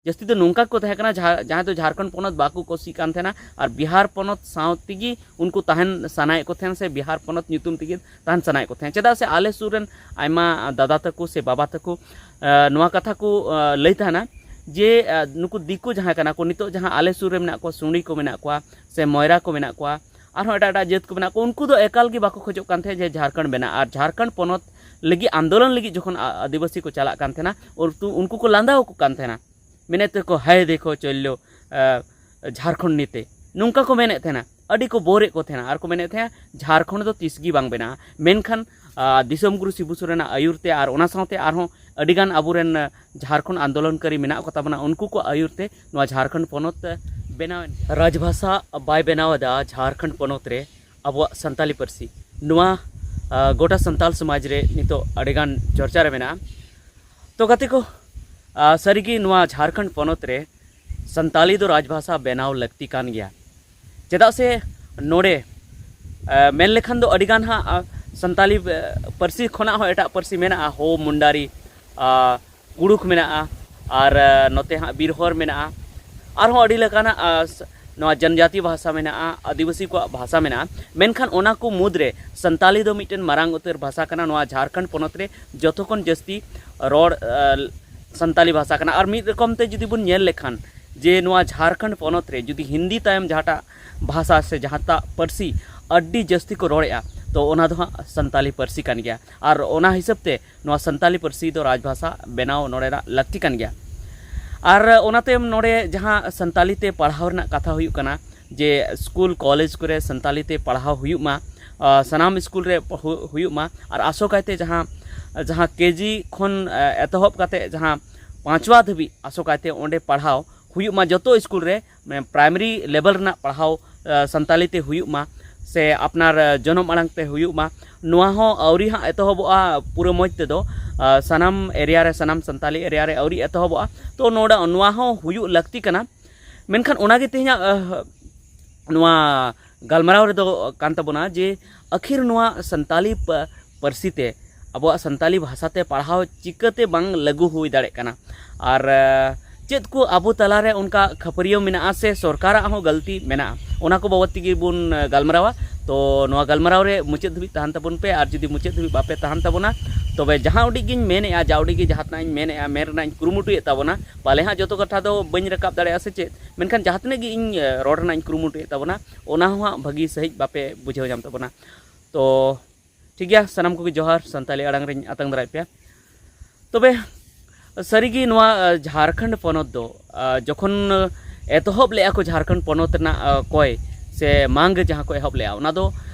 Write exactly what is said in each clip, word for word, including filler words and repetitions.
ᱡᱟᱹᱥᱛᱤ ᱫᱚ ᱱᱚᱝᱠᱟ ᱠᱚ ᱛᱟᱦᱮᱸ ᱠᱟᱱᱟ, ᱡᱟᱦᱟᱸ ᱡᱟᱦᱟᱸᱭ ᱫᱚ ᱡᱷᱟᱲᱠᱷᱚᱸᱰ ᱯᱚᱱᱚᱛ ᱵᱟᱠᱚ ᱠᱩᱥᱤᱜ ᱠᱟᱱ ᱛᱟᱦᱮᱱᱟ ᱟᱨ ᱵᱤᱦᱟᱨ ᱯᱚᱱᱚᱛ ᱥᱟᱶ ᱛᱮᱜᱮ ᱩᱱᱠᱩ ᱛᱟᱦᱮᱱ ᱥᱟᱱᱟᱭᱮᱫ ᱠᱚ ᱛᱟᱦᱮᱱ ᱥᱮ ᱵᱤᱦᱟᱨ ᱯᱚᱱᱚᱛ ᱧᱩᱛᱩᱢ ᱛᱮᱜᱮ ᱛᱟᱦᱮᱱ ᱥᱟᱱᱟᱭᱮᱫ ᱠᱚ ᱛᱟᱦᱮᱸᱫ᱾ ᱪᱮᱫᱟᱜ ᱥᱮ ᱟᱞᱮ ᱥᱩᱨ ᱨᱮᱱ ᱟᱭᱢᱟ ᱫᱟᱫᱟ ᱛᱟᱠᱚ ᱥᱮ ᱵᱟᱵᱟ ᱛᱟᱠᱚ ᱱᱚᱣᱟ ᱠᱟᱛᱷᱟ ᱠᱚ ᱞᱟᱹᱭ ᱛᱟᱦᱮᱱᱟ ᱡᱮ ᱱᱩᱠᱩ ᱫᱤᱠᱩ ᱡᱟᱦᱟᱸᱭ ᱠᱟᱱᱟ ᱠᱚ, ᱱᱤᱛᱚᱜ ᱡᱟᱦᱟᱸ ᱟᱞᱮ ᱥᱩᱨ ᱨᱮ ᱢᱮᱱᱟᱜ ᱠᱚᱣᱟ, ᱥᱩᱸᱰᱤ ᱠᱚ ᱢᱮᱱᱟᱜ ᱠᱚᱣᱟ ᱥᱮ ᱢᱚᱭᱨᱟ ᱠᱚ ᱢᱮᱱᱟᱜ ᱠᱚᱣᱟ, ᱟᱨᱦᱚᱸ ᱮᱴᱟᱜ ᱮᱴᱟᱜ ᱡᱟᱹᱛ ᱠᱚ ᱢᱮᱱᱟᱜ ᱠᱚᱣᱟ, ᱩᱱᱠᱩ ᱫᱚ ᱮᱠᱟᱞ ᱜᱮ ᱵᱟᱠᱚ ᱠᱷᱚᱡᱚᱜ ᱠᱟᱱ ᱛᱟᱦᱮᱸᱫ ᱡᱮ ᱡᱷᱟᱲᱠᱷᱚᱸᱰ ᱵᱮᱱᱟᱜ᱾ ᱟᱨ ᱡᱷᱟᱲᱠᱷᱚᱸᱰ ᱯᱚᱱᱚᱛ ᱞᱟᱹᱜᱤᱫ ᱟᱱᱫᱳᱞᱚᱱ ᱞᱟᱹᱜᱤᱫ ᱡᱚᱠᱷᱚᱱ ᱟ- ᱟᱹᱫᱤᱵᱟᱹᱥᱤ ᱠᱚ ᱪᱟᱞᱟᱜ ᱠᱟᱱ ᱛᱟᱦᱮᱱᱟ, ᱩᱱᱠᱩ ᱩᱱᱠᱩ ᱠᱚ ᱞᱟᱸᱫᱟ ᱟᱠᱚ ᱠᱟᱱ ᱛᱟᱦᱮᱱᱟ, ᱢᱮᱱᱮᱫ ᱛᱮᱠᱚ, "ᱦᱟᱭ ᱫᱮᱠᱷᱚ ᱪᱚᱞᱞᱚ ᱡᱷᱟᱲᱠᱷᱚᱸᱰ ᱱᱤᱛᱮ", ᱱᱚᱝᱠᱟ ᱠᱚ ᱢᱮᱱᱮᱫ ᱛᱟᱦᱮᱱᱟ᱾ ᱟᱹᱰᱤ ᱠᱚ ᱵᱳᱨᱮᱫ ᱠᱚ ᱛᱟᱦᱮᱱᱟ ᱟᱨ ᱠᱚ ᱢᱮᱱᱮᱫ ᱛᱟᱦᱮᱱᱟ, "ᱡᱷᱟᱲᱠᱷᱚᱸᱰ ᱫᱚ ᱛᱤᱥ ᱜᱮ ᱵᱟᱝ ᱵᱮᱱᱟᱜᱼᱟ᱾" ᱢᱮᱱᱠᱷᱟᱱ ᱟ, ᱫᱤᱥᱚᱢ ᱜᱩᱨᱩ ᱥᱤᱵᱩ ᱥᱚᱨᱮᱱᱟᱜ ᱟᱹᱭᱩᱨ ᱛᱮ ᱟᱨ ᱚᱱᱟ ᱥᱟᱶᱛᱮ ᱟᱨᱦᱚᱸ ᱟᱹᱰᱤᱜᱟᱱ ᱟᱵᱚᱨᱮᱱ ᱡᱷᱟᱲᱠᱷᱚᱸᱰ ᱟᱱᱫᱳᱞᱚᱱᱠᱟᱨᱤ ᱢᱮᱱᱟᱜ ᱠᱚ ᱛᱟᱵᱚᱱᱟ, ᱩᱱᱠᱩ ᱠᱚ ᱟᱹᱭᱩᱨ ᱛᱮ ᱱᱚᱣᱟ ᱡᱷᱟᱲᱠᱷᱚᱸᱰ ᱯᱚᱱᱚᱛ ᱵᱮᱱᱟᱣ ᱮᱱ ᱜᱮᱭᱟ᱾ ᱨᱟᱡᱽᱵᱷᱟᱥᱟ ᱵᱟᱭ ᱵᱮᱱᱟᱣ ᱮᱫᱟ ᱡᱷᱟᱲᱠᱷᱚᱸᱰ ᱯᱚᱱᱚᱛ ᱨᱮ ᱟᱵᱚᱣᱟᱜ ᱥᱟᱱᱛᱟᱞᱤ ᱯᱟᱹᱨᱥᱤ᱾ ᱱᱚᱣᱟ ᱟ, ᱜᱚᱴᱟ ᱥᱟᱱᱛᱟᱞ ᱥᱚᱢᱟᱡᱽ ᱨᱮ ᱱᱤᱛᱚᱜ ᱟᱹᱰᱤᱜᱟᱱ ᱪᱚᱨᱪᱟ ᱨᱮ ᱢᱮᱱᱟᱜᱼᱟ᱾ ᱛᱚ ᱜᱟᱛᱮ ᱠᱚ, ᱟ, ᱥᱟᱹᱨᱤᱜᱮ ᱱᱚᱣᱟ ᱡᱷᱟᱲᱠᱷᱚᱸᱰ ᱯᱚᱱᱚᱛ ᱨᱮ ᱥᱟᱱᱛᱟᱞᱤ ᱫᱚ ᱨᱟᱡᱽᱵᱷᱟᱥᱟ ᱵᱮᱱᱟᱣ ᱞᱟᱹᱠᱛᱤ ᱠᱟᱱ ᱜᱮᱭᱟ᱾ ᱪᱮᱫᱟᱜ ᱥᱮ ᱱᱚᱰᱮ ᱟ, ᱢᱮᱱ ᱞᱮᱠᱷᱟᱱ ᱫᱚ ᱟᱹᱰᱤᱜᱟᱱ ᱦᱟᱸᱜ ᱟ, ᱥᱟᱱᱛᱟᱞᱤ ᱟ, ᱯᱟᱹᱨᱥᱤ ᱠᱷᱚᱱᱟᱜ ᱦᱚᱸ ᱮᱴᱟᱜ ᱯᱟᱹᱨᱥᱤ ᱢᱮᱱᱟᱜᱼᱟ, ᱦᱳ, ᱢᱩᱱᱰᱟᱨᱤ, ᱟ, ᱠᱩᱲᱩᱠ ᱢᱮᱱᱟᱜᱼᱟ, ᱟᱨ ᱟ, ᱱᱚᱛᱮ ᱦᱟᱸᱜ ᱵᱤᱨᱦᱚᱨ ᱢᱮᱱᱟᱜᱼᱟ, ᱟᱨᱦᱚᱸ ᱟᱹᱰᱤ ᱞᱮᱠᱟᱱᱟᱜ ᱟ, ᱥ- ᱱᱚᱣᱟ ᱡᱚᱱᱡᱟᱛᱤ ᱵᱷᱟᱥᱟ ᱢᱮᱱᱟᱜᱼᱟ, ᱟᱹᱫᱤᱵᱟᱹᱥᱤ ᱠᱚᱣᱟᱜ ᱵᱷᱟᱥᱟ ᱢᱮᱱᱟᱜᱼᱟ, ᱢᱮᱱᱠᱷᱟᱱ ᱚᱱᱟ ᱠᱚ ᱢᱩᱫᱽᱨᱮ ᱥᱟᱱᱛᱟᱞᱤ ᱫᱚ ᱢᱤᱫᱴᱮᱱ ᱢᱟᱨᱟᱝ ᱩᱛᱟᱹᱨ ᱵᱷᱟᱥᱟ ᱠᱟᱱᱟ᱾ ᱱᱚᱣᱟ ᱡᱷᱟᱲᱠᱷᱚᱸᱰ ᱯᱚᱱᱚᱛ ᱨᱮ ᱡᱚᱛᱚ ᱠᱷᱚᱱ ᱡᱟᱹᱥᱛᱤ ᱨᱚᱲ ᱟ, ᱥᱟᱱᱛᱟᱞᱤ ᱵᱷᱟᱥᱟ ᱠᱟᱱᱟ᱾ ᱟᱨ ᱢᱤᱫ ᱨᱚᱠᱚᱢ ᱛᱮ ᱡᱩᱫᱤ ᱵᱚᱱ ᱧᱮᱞ ᱞᱮᱠᱷᱟᱱ ᱡᱮ ᱱᱚᱣᱟ ᱡᱷᱟᱲᱠᱷᱚᱸᱰ ᱯᱚᱱᱚᱛ ᱨᱮ ᱡᱩᱫᱤ ᱦᱤᱱᱫᱤ ᱛᱟᱭᱚᱢ ᱡᱟᱦᱟᱸᱴᱟᱜ ᱵᱷᱟᱥᱟ ᱥᱮ ᱡᱟᱦᱟᱸᱴᱟᱜ ᱯᱟᱹᱨᱥᱤ ᱟᱹᱰᱤ ᱡᱟᱹᱥᱛᱤ ᱠᱚ ᱨᱚᱲᱮᱫᱼᱟ, ᱛᱚ ᱚᱱᱟ ᱫᱚ ᱦᱟᱸᱜ ᱥᱟᱱᱛᱟᱞᱤ ᱯᱟᱹᱨᱥᱤ ᱠᱟᱱ ᱜᱮᱭᱟ᱾ ᱟᱨ ᱚᱱᱟ ᱦᱤᱥᱟᱹᱵ ᱛᱮ ᱱᱚᱣᱟ ᱥᱟᱱᱛᱟᱞᱤ ᱯᱟᱹᱨᱥᱤ ᱫᱚ ᱨᱟᱡᱽᱵᱷᱟᱥᱟ ᱵᱮᱱᱟᱣ ᱱᱚᱰᱮᱱᱟᱜ ᱞᱟᱹᱠᱛᱤ ᱠᱟᱱ ᱜᱮᱭᱟ᱾ ᱟᱨ ᱚᱱᱟ ᱛᱟᱭᱚᱢ ᱱᱚᱰᱮ ᱡᱟᱦᱟᱸ ᱥᱟᱱᱛᱟᱞᱤ ᱛᱮ ᱯᱟᱲᱦᱟᱣ ᱨᱮᱱᱟᱜ ᱠᱟᱛᱷᱟ ᱦᱩᱭᱩᱜ ᱠᱟᱱᱟ, ᱡᱮ ᱥᱠᱩᱞ ᱠᱚᱞᱮᱡᱽ ᱠᱚᱨᱮ ᱥᱟᱱᱛᱟᱞᱤ ᱛᱮ ᱯᱟᱲᱦᱟᱣ ᱦᱩᱭᱩᱜ ᱢᱟ, ᱟ, ᱥᱟᱱᱟᱢ ᱥᱠᱩᱞ ᱨᱮ ᱦᱩ- ᱦᱩᱭᱩᱜ ᱢᱟ, ᱟᱨ ᱟᱥᱚᱠᱟᱭᱛᱮ ᱡᱟᱦᱟᱸ ᱡᱟᱦᱟᱸ ᱠᱮᱡᱤ ᱠᱷᱚᱱ ᱟ, ᱮᱛᱚᱦᱚᱵ ᱠᱟᱛᱮ ᱡᱟᱦᱟᱸ ᱯᱟᱸᱪᱣᱟ ᱫᱷᱟᱹᱵᱤᱡ ᱟᱥᱚᱠᱟᱭᱛᱮ ᱚᱸᱰᱮ ᱯᱟᱲᱦᱟᱣ ᱦᱩᱭᱩᱜ ᱢᱟ, ᱡᱚᱛᱚ ᱥᱠᱩᱞ ᱨᱮ ᱢᱟᱱᱮ ᱯᱨᱟᱭᱢᱟᱨᱤ ᱞᱮᱵᱮᱞ ᱨᱮᱱᱟᱜ ᱯᱟᱲᱦᱟᱣ ᱟ, ᱥᱟᱱᱛᱟᱞᱤ ᱛᱮ ᱦᱩᱭᱩᱜ ᱢᱟ ᱥᱮ ᱟᱯᱱᱟᱨ ᱟ, ᱡᱚᱱᱚᱢ ᱟᱲᱟᱝ ᱛᱮ ᱦᱩᱭᱩᱜ ᱢᱟ᱾ ᱱᱚᱣᱟ ᱦᱚᱸ ᱟᱹᱣᱨᱤ ᱦᱟᱸᱜ ᱮᱛᱚᱦᱚᱵᱚᱜᱼᱟ ᱯᱩᱨᱟᱹ ᱢᱚᱡᱽ ᱛᱮᱫᱚ, ᱟ, ᱥᱟᱱᱟᱢ ᱮᱨᱤᱭᱟ ᱨᱮ, ᱥᱟᱱᱟᱢ ᱥᱟᱱᱛᱟᱞᱤ ᱮᱨᱤᱭᱟ ᱨᱮ ᱟᱹᱣᱨᱤ ᱮᱛᱚᱦᱚᱵᱚᱜᱼᱟ᱾ ᱛᱚ ᱱᱚᱰᱮ ᱱᱚᱣᱟ ᱦᱚᱸ ᱦᱩᱭᱩᱜ ᱞᱟᱹᱠᱛᱤ ᱠᱟᱱᱟ᱾ ᱢᱮᱱᱠᱷᱟᱱ ᱚᱱᱟᱜᱮ ᱛᱮᱦᱮᱧᱟᱜ ᱟ, ᱱᱚᱣᱟ ᱜᱟᱞᱢᱟᱨᱟᱣ ᱨᱮᱫᱚ ᱠᱟᱱ ᱛᱟᱵᱚᱱᱟ ᱡᱮ ᱟᱹᱠᱷᱤᱨ ᱱᱚᱣᱟ ᱥᱟᱱᱛᱟᱞᱤ ᱯᱟ- ᱯᱟᱹᱨᱥᱤ ᱛᱮ, ᱟᱵᱚᱣᱟᱜ ᱥᱟᱱᱛᱟᱞᱤ ᱵᱷᱟᱥᱟ ᱛᱮ ᱯᱟᱲᱦᱟᱣ ᱪᱤᱠᱟᱹᱛᱮ ᱵᱟᱝ ᱞᱟᱹᱜᱩ ᱦᱩᱭ ᱫᱟᱲᱮᱭᱟᱜ ᱠᱟᱱᱟ ᱟᱨ ᱟ, ᱪᱮᱫ ᱠᱚ ᱟᱵᱚ ᱛᱟᱞᱟᱨᱮ ᱚᱱᱠᱟ ᱠᱷᱟᱹᱯᱟᱹᱨᱤᱭᱟᱹᱣ ᱢᱮᱱᱟᱜᱼᱟ ᱥᱮ ᱥᱚᱨᱠᱟᱨᱟᱜ ᱦᱚᱸ ᱜᱟᱹᱞᱛᱤ ᱢᱮᱱᱟᱜᱼᱟ, ᱚᱱᱟ ᱠᱚ ᱵᱟᱵᱚᱫ ᱛᱮᱜᱮ ᱵᱚᱱ ᱜᱟᱞᱢᱟᱨᱟᱣᱟ᱾ ᱛᱚ ᱱᱚᱣᱟ ᱜᱟᱞᱢᱟᱨᱟᱣ ᱨᱮ ᱢᱩᱪᱟᱹᱫ ᱫᱷᱟᱹᱵᱤᱡ ᱛᱟᱦᱮᱱ ᱛᱟᱵᱚᱱ ᱯᱮ, ᱟᱨ ᱡᱩᱫᱤ ᱢᱩᱪᱟᱹᱫ ᱫᱷᱟᱹᱵᱤᱡ ᱵᱟᱯᱮ ᱛᱟᱦᱮᱱ ᱛᱟᱵᱚᱱᱟ, ᱛᱚᱵᱮ ᱡᱟᱦᱟᱸ ᱩᱰᱤᱡ ᱜᱤᱧ ᱢᱮᱱᱮᱫᱼᱟ, ᱡᱟ ᱩᱰᱤᱡ ᱜᱮ ᱡᱟᱦᱟᱸ ᱛᱤᱱᱟᱹᱜ ᱤᱧ ᱢᱮᱱᱮᱫᱼᱟ, ᱢᱮᱱ ᱨᱮᱱᱟᱜ ᱤᱧ ᱠᱩᱨᱩᱢᱩᱴᱩᱭᱮᱫ ᱛᱟᱵᱚᱱᱟ, ᱯᱟᱞᱮ ᱦᱟᱸᱜ ᱡᱚᱛᱚ ᱠᱟᱛᱷᱟ ᱫᱚ ᱵᱟᱹᱧ ᱨᱟᱠᱟᱵ ᱫᱟᱲᱮᱭᱟᱜᱼᱟ ᱥᱮ ᱪᱮᱫ, ᱢᱮᱱᱠᱷᱟᱱ ᱡᱟᱦᱟᱸ ᱛᱤᱱᱟᱹᱜ ᱜᱮ ᱤᱧ ᱨᱚᱲ ᱨᱮᱱᱟᱜ ᱤᱧ ᱠᱩᱨᱩᱢᱩᱴᱩᱭᱮᱫ ᱛᱟᱵᱚᱱᱟ, ᱚᱱᱟ ᱦᱚᱸ ᱦᱟᱸᱜ ᱵᱷᱟᱹᱜᱤ ᱥᱟᱺᱦᱤᱡ ᱵᱟᱯᱮ ᱵᱩᱡᱷᱟᱹᱣ ᱧᱟᱢ ᱛᱟᱵᱚᱱᱟ᱾ ᱛᱚ ᱴᱷᱤᱠ ᱜᱮᱭᱟ, ᱥᱟᱱᱟᱢ ᱠᱚᱜᱮ ᱡᱚᱦᱟᱨ, ᱥᱟᱱᱛᱟᱲᱤ ᱟᱲᱟᱝ ᱨᱤᱧ ᱟᱛᱟᱝ ᱫᱟᱨᱟᱭᱮᱫ ᱯᱮᱭᱟ᱾ ᱛᱚᱵᱮ ᱥᱟᱹᱨᱤᱜᱮ ᱱᱚᱣᱟ ᱡᱷᱟᱲᱠᱷᱚᱸᱰ ᱯᱚᱱᱚᱛ ᱫᱚ ᱡᱚᱠᱷᱚᱱ ᱮᱛᱚᱦᱚᱵ ᱞᱮᱫᱼᱟ ᱠᱚ ᱡᱷᱟᱲᱠᱷᱚᱸᱰ ᱯᱚᱱᱚᱛ ᱨᱮᱱᱟᱜ ᱠᱚᱭ ᱥᱮ ᱢᱟᱝ ᱡᱟᱦᱟᱸ ᱠᱚ ᱮᱦᱚᱵ ᱞᱮᱫᱼᱟ, ᱚᱱᱟ ᱫᱚ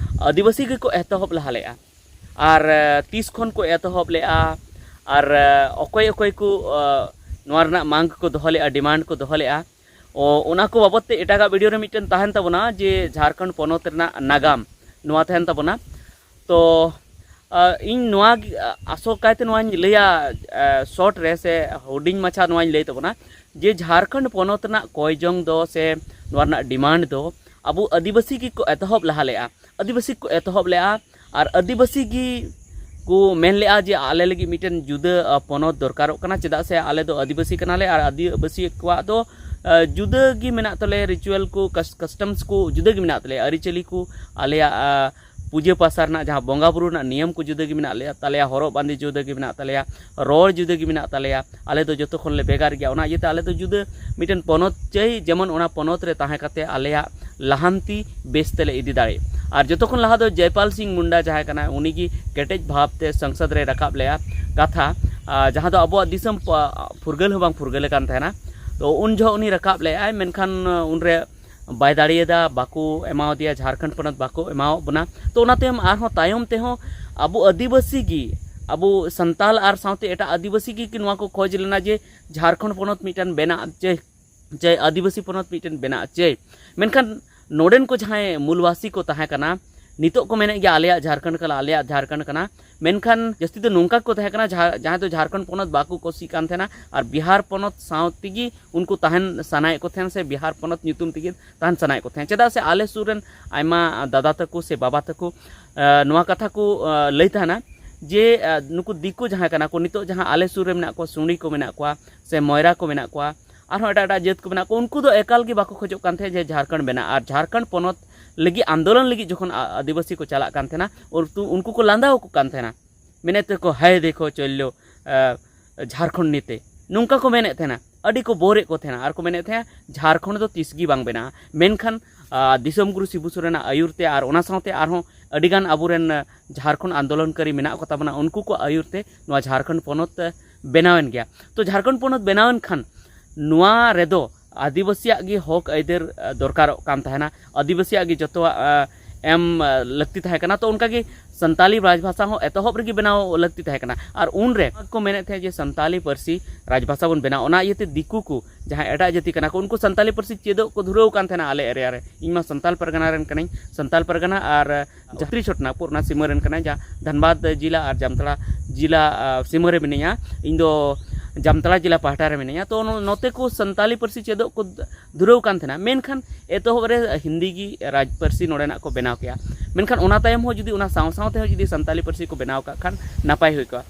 ᱟᱹᱫᱤᱵᱟᱹᱥᱤ ᱜᱮᱠᱚ ᱮᱛᱚᱦᱚᱵ ᱞᱟᱦᱟ ᱞᱮᱫᱼᱟ᱾ ᱟᱨ ᱛᱤᱥ ᱠᱷᱚᱱ ᱠᱚ ᱮᱛᱚᱦᱚᱵ ᱞᱮᱫᱼᱟ ᱟᱨ ᱚᱠᱚᱭ ᱚᱠᱚᱭ ᱠᱚ ᱱᱚᱣᱟ ᱨᱮᱱᱟᱜ ᱢᱟᱝ ᱠᱚ ᱫᱚᱦᱚ ᱞᱮᱫᱼᱟ, ᱰᱤᱢᱟᱱᱰ ᱠᱚ ᱫᱚᱦᱚ ᱞᱮᱫᱼᱟ, ᱚᱱᱟ ᱠᱚ ᱵᱟᱵᱚᱫ ᱛᱮ ᱮᱴᱟᱜᱟᱜ ᱵᱷᱤᱰᱤᱭᱳ ᱨᱮ ᱢᱤᱫᱴᱮᱱ ᱛᱟᱦᱮᱱ ᱛᱟᱵᱚᱱᱟ, ᱡᱮ ᱡᱷᱟᱲᱠᱷᱚᱸᱰ ᱯᱚᱱᱚᱛ ᱨᱮᱱᱟᱜ ᱱᱟᱜᱟᱢ ᱱᱚᱣᱟ ᱛᱟᱦᱮᱱ ᱛᱟᱵᱚᱱᱟ᱾ ᱛᱚ ᱤᱧ ᱱᱚᱣᱟ ᱟᱥᱚᱠᱟᱭᱛᱮ ᱱᱚᱣᱟᱧ ᱞᱟᱹᱭᱟ ᱥᱚᱨᱴ ᱨᱮ ᱥᱮ ᱦᱩᱰᱤᱧ ᱢᱟᱪᱷᱟ ᱱᱚᱣᱟᱧ ᱞᱟᱹᱭ ᱛᱟᱵᱚᱱᱟ, ᱡᱮ ᱡᱷᱟᱲᱠᱷᱚᱸᱰ ᱯᱚᱱᱚᱛ ᱨᱮᱱᱟᱜ ᱠᱚᱭ ᱡᱚᱝ ᱫᱚ ᱥᱮ ᱱᱚᱣᱟ ᱨᱮᱱᱟᱜ ᱰᱤᱢᱟᱱᱰ ᱫᱚ ᱟᱵᱚ ᱟᱹᱫᱤᱵᱟᱹᱥᱤ ᱜᱮᱠᱚ ᱮᱛᱚᱦᱚᱵ ᱞᱟᱦᱟ ᱞᱮᱫᱼᱟ᱾ ᱟᱹᱫᱤᱵᱟᱹᱥᱤ ᱠᱚ ᱮᱛᱚᱦᱚᱵ ᱞᱮᱫᱼᱟ ᱟᱨ ᱟᱹᱫᱤᱵᱟᱹᱥᱤ ᱜᱮ ᱠᱚ ᱢᱮᱱ ᱞᱮᱫᱼᱟ ᱡᱮ ᱟᱞᱮ ᱞᱟᱹᱜᱤᱫ ᱢᱤᱫᱴᱮᱱ ᱡᱩᱫᱟᱹ ᱯᱚᱱᱚᱛ ᱫᱚᱨᱠᱟᱨᱚᱜ ᱠᱟᱱᱟ, ᱪᱮᱫᱟᱜ ᱥᱮ ᱟᱞᱮ ᱫᱚ ᱟᱹᱫᱤᱵᱟᱹᱥᱤ ᱠᱟᱱᱟᱞᱮ ᱟᱨ ᱟᱹᱫᱤᱵᱟᱹᱥᱤ ᱠᱚᱣᱟᱜ ᱫᱚ ᱡᱩᱫᱟᱹ ᱜᱮ ᱢᱮᱱᱟᱜ ᱛᱟᱞᱮᱭᱟ, ᱨᱤᱪᱩᱣᱟᱞ ᱠᱚ, ᱠᱟᱥᱴᱚᱢᱥ ᱠᱚ ᱡᱩᱫᱟᱹ ᱜᱮ ᱢᱮᱱᱟᱜ ᱛᱟᱞᱮᱭᱟ, ᱟᱹᱨᱤᱪᱟᱹᱞᱤ ᱠᱚ, ᱟᱞᱮᱭᱟᱜ ᱯᱩᱡᱟᱹ ᱯᱟᱥᱟ ᱨᱮᱱᱟᱜ ᱡᱟᱦᱟᱸ ᱵᱚᱸᱜᱟ ᱵᱩᱨᱩ ᱨᱮᱱᱟᱜ ᱱᱤᱭᱚᱢ ᱠᱚ ᱡᱩᱫᱟᱹ ᱜᱮ ᱢᱮᱱᱟᱜ ᱞᱮᱭᱟ ᱛᱟᱞᱮᱭᱟ, ᱦᱚᱨᱚᱜ ᱵᱟᱸᱫᱮ ᱡᱩᱫᱟᱹ ᱜᱮ ᱢᱮᱱᱟᱜ ᱛᱟᱞᱮᱭᱟ, ᱨᱚᱲ ᱡᱩᱫᱟᱹ ᱜᱮ ᱢᱮᱱᱟᱜ ᱛᱟᱞᱮᱭᱟ, ᱟᱞᱮ ᱫᱚ ᱡᱚᱛᱚ ᱠᱷᱚᱱ ᱞᱮ ᱵᱷᱮᱜᱟᱨ ᱜᱮᱭᱟ᱾ ᱚᱱᱟ ᱤᱭᱟᱹᱛᱮ ᱟᱞᱮ ᱫᱚ ᱡᱩᱫᱟᱹ ᱢᱤᱫᱴᱮᱱ ᱯᱚᱱᱚᱛ ᱪᱟᱹᱭ, ᱡᱮᱢᱚᱱ ᱚᱱᱟ ᱯᱚᱱᱚᱛ ᱨᱮ ᱛᱟᱦᱮᱸ ᱠᱟᱛᱮ ᱟᱞᱮᱭᱟᱜ ᱞᱟᱦᱟᱱᱛᱤ ᱵᱮᱥ ᱛᱮᱞᱮ ᱤᱫᱤ ᱫᱟᱲᱮᱭᱟᱜ᱾ ᱟᱨ ᱡᱚᱛᱚ ᱠᱷᱚᱱ ᱞᱟᱦᱟ ᱫᱚ ᱡᱚᱭᱯᱟᱞ ᱥᱤᱝ ᱢᱩᱱᱰᱟ ᱡᱟᱦᱟᱸᱭ ᱠᱟᱱᱟᱭ, ᱩᱱᱤ ᱜᱮ ᱠᱮᱴᱮᱡ ᱵᱷᱟᱵᱽ ᱛᱮ ᱥᱚᱝᱥᱚᱫᱽ ᱨᱮ ᱨᱟᱠᱟᱵ ᱞᱮᱫᱼᱟ ᱠᱟᱛᱷᱟ, ᱡᱟᱦᱟᱸ ᱫᱚ ᱟᱵᱚᱣᱟᱜ ᱫᱤᱥᱚᱢ ᱯᱷᱩᱨᱜᱟᱹᱞ ᱦᱚᱸ ᱵᱟᱝ ᱯᱷᱩᱨᱜᱟᱹᱞ ᱟᱠᱟᱱ ᱛᱟᱦᱮᱱᱟ᱾ ᱛᱚ ᱩᱱ ᱡᱚᱦᱚᱜ ᱩᱱᱤ ᱨᱟᱠᱟᱵ ᱞᱮᱫᱼᱟᱭ, ᱢᱮᱱᱠᱷᱟᱱ ᱩᱱᱨᱮ ᱵᱟᱭ ᱫᱟᱲᱮᱭᱟᱫᱟ, ᱵᱟᱠᱚ ᱮᱢᱟᱣᱟᱫᱮᱭᱟ, ᱡᱷᱟᱲᱠᱷᱚᱸᱰ ᱯᱚᱱᱚᱛ ᱵᱟᱠᱚ ᱮᱢᱟᱣᱟᱫ ᱵᱚᱱᱟ᱾ ᱛᱚ ᱚᱱᱟ ᱛᱟᱭᱚᱢ ᱟᱨᱦᱚᱸ ᱛᱟᱭᱚᱢ ᱛᱮᱦᱚᱸ ᱟᱵᱚ ᱟᱹᱫᱤᱵᱟᱹᱥᱤ ᱜᱮ, ᱟᱵᱚ ᱥᱟᱱᱛᱟᱞ ᱟᱨ ᱥᱟᱶᱛᱮ ᱮᱴᱟᱜ ᱟᱹᱫᱤᱵᱟᱹᱥᱤ ᱜᱮ ᱱᱚᱣᱟ ᱠᱚ ᱠᱷᱚᱡᱽ ᱞᱮᱱᱟ ᱡᱮ ᱡᱷᱟᱲᱠᱷᱚᱸᱰ ᱯᱚᱱᱚᱛ ᱢᱤᱫᱴᱮᱱ ᱵᱮᱱᱟᱜ ᱪᱟᱹᱭ, ᱪᱟᱹᱭ ᱟᱹᱫᱤᱵᱟᱹᱥᱤ ᱯᱚᱱᱚᱛ ᱢᱤᱫᱴᱮᱱ ᱵᱮᱱᱟᱜ ᱪᱟᱹᱭ᱾ ᱢᱮᱱᱠᱷᱟᱱ ᱱᱚᱰᱮᱱ ᱠᱚ ᱡᱟᱦᱟᱸᱭ ᱢᱩᱞᱵᱟᱥᱤ ᱠᱚ ᱛᱟᱦᱮᱸ ᱠᱟᱱᱟ, ᱱᱤᱛᱚᱜ ᱠᱚ ᱢᱮᱱᱮᱫ ᱜᱮᱭᱟ ᱟᱞᱮᱭᱟᱜ ᱡᱷᱟᱲᱠᱷᱚᱸᱰ ᱠᱟᱱᱟ, ᱟᱞᱮᱭᱟᱜ ᱡᱷᱟᱲᱠᱷᱚᱸᱰ ᱠᱟᱱᱟ, ᱢᱮᱱᱠᱷᱟᱱ ᱡᱟᱹᱥᱛᱤ ᱫᱚ ᱱᱚᱝᱠᱟ ᱠᱚ ᱛᱟᱦᱮᱸ ᱠᱟᱱᱟ, ᱡᱟᱦᱟᱸ ᱡᱟᱦᱟᱸᱭ ᱫᱚ ᱡᱷᱟᱲᱠᱷᱚᱸᱰ ᱯᱚᱱᱚᱛ ᱵᱟᱠᱚ ᱠᱩᱥᱤᱜ ᱠᱟᱱ ᱛᱟᱦᱮᱱᱟ ᱟᱨ ᱵᱤᱦᱟᱨ ᱯᱚᱱᱚᱛ ᱥᱟᱶ ᱛᱮᱜᱮ ᱩᱱᱠᱩ ᱛᱟᱦᱮᱱ ᱥᱟᱱᱟᱭᱮᱫ ᱠᱚ ᱛᱟᱦᱮᱱ ᱥᱮ ᱵᱤᱦᱟᱨ ᱯᱚᱱᱚᱛ ᱧᱩᱛᱩᱢ ᱛᱮᱜᱮ ᱛᱟᱦᱮᱱ ᱥᱟᱱᱟᱭᱮᱫ ᱠᱚ ᱛᱟᱦᱮᱱ᱾ ᱪᱮᱫᱟᱜ ᱥᱮ ᱟᱞᱮ ᱥᱩᱨ ᱨᱮᱱ ᱟᱭᱢᱟ ᱫᱟᱫᱟ ᱛᱟᱠᱚ ᱥᱮ ᱵᱟᱵᱟ ᱛᱟᱠᱚ ᱱᱚᱣᱟ ᱠᱟᱛᱷᱟ ᱠᱚ ᱞᱟᱹᱭ ᱛᱟᱦᱮᱱᱟ ᱡᱮ ᱱᱩᱠᱩ ᱫᱤᱠᱩ ᱡᱟᱦᱟᱸᱭ ᱠᱟᱱᱟ ᱠᱚ, ᱱᱤᱛᱚᱜ ᱡᱟᱦᱟᱸ ᱟᱞᱮ ᱥᱩᱨ ᱨᱮ ᱢᱮᱱᱟᱜ ᱠᱚᱣᱟ, ᱥᱩᱸᱰᱤ ᱠᱚ ᱢᱮᱱᱟᱜ ᱠᱚᱣᱟ ᱥᱮ ᱢᱚᱭᱨᱟ ᱠᱚ ᱢᱮᱱᱟᱜ ᱠᱚᱣᱟ, ᱟᱨᱦᱚᱸ ᱮᱴᱟᱜ ᱮᱴᱟᱜ ᱡᱟᱹᱛ ᱠᱚ ᱢᱮᱱᱟᱜ ᱠᱚ, ᱩᱱᱠᱩ ᱫᱚ ᱮᱠᱟᱞ ᱜᱮ ᱵᱟᱠᱚ ᱠᱷᱚᱡᱚᱜ ᱠᱟᱱ ᱛᱟᱦᱮᱸᱫ ᱡᱮ ᱡᱷᱟᱲᱠᱷᱚᱸᱰ ᱵᱮᱱᱟᱜ᱾ ᱟᱨ ᱡᱷᱟᱲᱠᱷᱚᱸᱰ ᱯᱚᱱᱚᱛ ᱞᱟᱹᱜᱤᱫ ᱟᱱᱫᱳᱞᱚᱱ ᱞᱟᱹᱜᱤᱫ ᱡᱚᱠᱷᱚᱱ ᱟ- ᱟᱹᱫᱤᱵᱟᱹᱥᱤ ᱠᱚ ᱪᱟᱞᱟᱜ ᱠᱟᱱ ᱛᱟᱦᱮᱱᱟ, ᱩᱱᱠᱩ ᱩᱱᱠᱩ ᱠᱚ ᱞᱟᱸᱫᱟ ᱟᱠᱚ ᱠᱟᱱ ᱛᱟᱦᱮᱱᱟ, ᱢᱮᱱᱮᱫ ᱛᱮᱠᱚ, "ᱦᱟᱭ ᱫᱮᱠᱷᱚ ᱪᱚᱞᱞᱚ, ᱟ, ᱡᱷᱟᱲᱠᱷᱚᱸᱰ ᱱᱤᱛᱮ", ᱱᱚᱝᱠᱟ ᱠᱚ ᱢᱮᱱᱮᱫ ᱛᱟᱦᱮᱱᱟ᱾ ᱟᱹᱰᱤ ᱠᱚ ᱵᱳᱨᱮᱫ ᱠᱚ ᱛᱟᱦᱮᱱᱟ ᱟᱨ ᱠᱚ ᱢᱮᱱᱮᱫ ᱛᱟᱦᱮᱱᱟ, "ᱡᱷᱟᱲᱠᱷᱚᱸᱰ ᱫᱚ ᱛᱤᱥ ᱜᱮ ᱵᱟᱝ ᱵᱮᱱᱟᱜᱼᱟ᱾" ᱢᱮᱱᱠᱷᱟᱱ ᱟ, ᱫᱤᱥᱚᱢ ᱜᱩᱨᱩ ᱥᱤᱵᱩ ᱥᱚᱨᱮᱱᱟᱜ ᱟᱹᱭᱩᱨ ᱛᱮ ᱟᱨ ᱚᱱᱟ ᱥᱟᱶᱛᱮ ᱟᱨᱦᱚᱸ ᱟᱹᱰᱤᱜᱟᱱ ᱟᱵᱚᱨᱮᱱ, ᱟ, ᱡᱷᱟᱲᱠᱷᱚᱸᱰ ᱟᱱᱫᱳᱞᱚᱱᱠᱟᱨᱤ ᱢᱮᱱᱟᱜ ᱠᱚ ᱛᱟᱵᱚᱱᱟ, ᱩᱱᱠᱩ ᱠᱚ ᱟᱹᱭᱩᱨ ᱛᱮ ᱱᱚᱣᱟ ᱡᱷᱟᱲᱠᱷᱚᱸᱰ ᱯᱚᱱᱚᱛ, ᱟ, ᱵᱮᱱᱟᱣᱮᱱ ᱜᱮᱭᱟ᱾ ᱛᱚ ᱡᱷᱟᱲᱠᱷᱚᱸᱰ ᱯᱚᱱᱚᱛ ᱵᱮᱱᱟᱣᱮᱱ ᱠᱷᱟᱱ ᱱᱚᱣᱟ ᱨᱮᱫᱚ ᱟᱹᱫᱤᱵᱟᱹᱥᱤᱭᱟᱜ ᱜᱮ ᱦᱚᱠ ᱟᱹᱭᱫᱟᱹᱨ, ᱟ, ᱫᱚᱨᱠᱟᱨᱚᱜ ᱠᱟᱱ ᱛᱟᱦᱮᱱᱟ, ᱟᱹᱫᱤᱵᱟᱹᱥᱤᱭᱟᱜ ᱜᱮ ᱡᱚᱛᱚᱣᱟᱜ, ᱟ, ᱮᱢ, ᱟ, ᱞᱟᱹᱠᱛᱤ ᱛᱟᱦᱮᱸ ᱠᱟᱱᱟ᱾ ᱛᱚ ᱚᱱᱠᱟᱜᱮ ᱥᱟᱱᱛᱟᱞᱤ ᱨᱟᱡᱽᱵᱷᱟᱥᱟ ᱦᱚᱸ ᱮᱛᱚᱦᱚᱵ ᱨᱮᱜᱮ ᱵᱮᱱᱟᱣ ᱞᱟᱹᱠᱛᱤ ᱛᱟᱦᱮᱸ ᱠᱟᱱᱟ᱾ ᱟᱨ ᱩᱱᱨᱮ ᱠᱚ ᱢᱮᱱᱮᱫ ᱛᱟᱦᱮᱸᱫ ᱡᱮ ᱥᱟᱱᱛᱟᱞᱤ ᱯᱟᱹᱨᱥᱤ ᱨᱟᱡᱽᱵᱷᱟᱥᱟ ᱵᱚᱱ ᱵᱮᱱᱟᱣ, ᱚᱱᱟ ᱤᱭᱟᱹᱛᱮ ᱫᱤᱠᱩ ᱠᱚ ᱡᱟᱦᱟᱸᱭ ᱮᱴᱟᱜ ᱡᱟᱹᱛᱤ ᱠᱟᱱᱟ ᱠᱚ, ᱩᱱᱠᱩ ᱥᱟᱱᱛᱟᱞᱤ ᱯᱟᱹᱨᱥᱤ ᱪᱮᱫᱚᱜ ᱠᱚ ᱫᱷᱩᱨᱟᱹᱣ ᱠᱟᱱ ᱛᱟᱦᱮᱱᱟ ᱟᱞᱮ ᱮᱨᱤᱭᱟ ᱨᱮ᱾ ᱤᱧ ᱢᱟ ᱥᱟᱱᱛᱟᱞ ᱯᱟᱨᱜᱟᱱᱟ ᱨᱮᱱ ᱠᱟᱹᱱᱟᱹᱧ, ᱥᱟᱱᱛᱟᱞ ᱯᱟᱨᱜᱟᱱᱟ ᱟᱨ ᱡᱟᱛᱨᱤ ᱪᱷᱚᱴᱱᱟᱜᱯᱩᱨ, ᱚᱱᱟ ᱥᱤᱢᱟᱹ ᱨᱮᱱ ᱠᱟᱱᱟᱭ, ᱡᱟᱦᱟᱸ ᱫᱷᱟᱱᱵᱟᱫᱽ ᱡᱮᱞᱟ ᱟᱨ ᱡᱟᱢᱛᱟᱲᱟ ᱡᱮᱞᱟ, ᱟ, ᱥᱤᱢᱟᱹ ᱨᱮ ᱢᱤᱱᱟᱹᱧᱟ᱾ ᱤᱧ ᱫᱚ ᱡᱟᱢᱛᱟᱲᱟ ᱡᱮᱞᱟ ᱯᱟᱦᱴᱟ ᱨᱮ ᱢᱤᱱᱟᱹᱧᱟ᱾ ᱛᱚ ᱱᱚ- ᱱᱚᱛᱮ ᱠᱚ ᱥᱟᱱᱛᱟᱞᱤ ᱯᱟᱹᱨᱥᱤ ᱪᱮᱫᱚᱜ ᱠᱚ ᱫᱷᱩᱨᱟᱹᱣ ᱠᱟᱱ ᱛᱟᱦᱮᱱᱟ, ᱢᱮᱱᱠᱷᱟᱱ ᱮᱛᱚᱦᱚᱵ ᱨᱮ ᱦᱤᱱᱫᱤ ᱜᱮ ᱨᱟᱡᱽ ᱯᱟᱹᱨᱥᱤ ᱱᱚᱰᱮᱱᱟᱜ ᱠᱚ ᱵᱮᱱᱟᱣ ᱠᱮᱜᱼᱟ᱾ ᱢᱮᱱᱠᱷᱟᱱ ᱚᱱᱟ ᱛᱟᱭᱚᱢ ᱦᱚᱸ ᱡᱩᱫᱤ ᱚᱱᱟ ᱥᱟᱶ ᱥᱟᱶ ᱛᱮᱦᱚᱸ ᱡᱩᱫᱤ ᱥᱟᱱᱛᱟᱞᱤ ᱯᱟᱹᱨᱥᱤ ᱠᱚ ᱵᱮᱱᱟᱣ ᱠᱟᱜ ᱠᱷᱟᱱ ᱱᱟᱯᱟᱭ ᱦᱩᱭ ᱠᱚᱜᱼᱟ᱾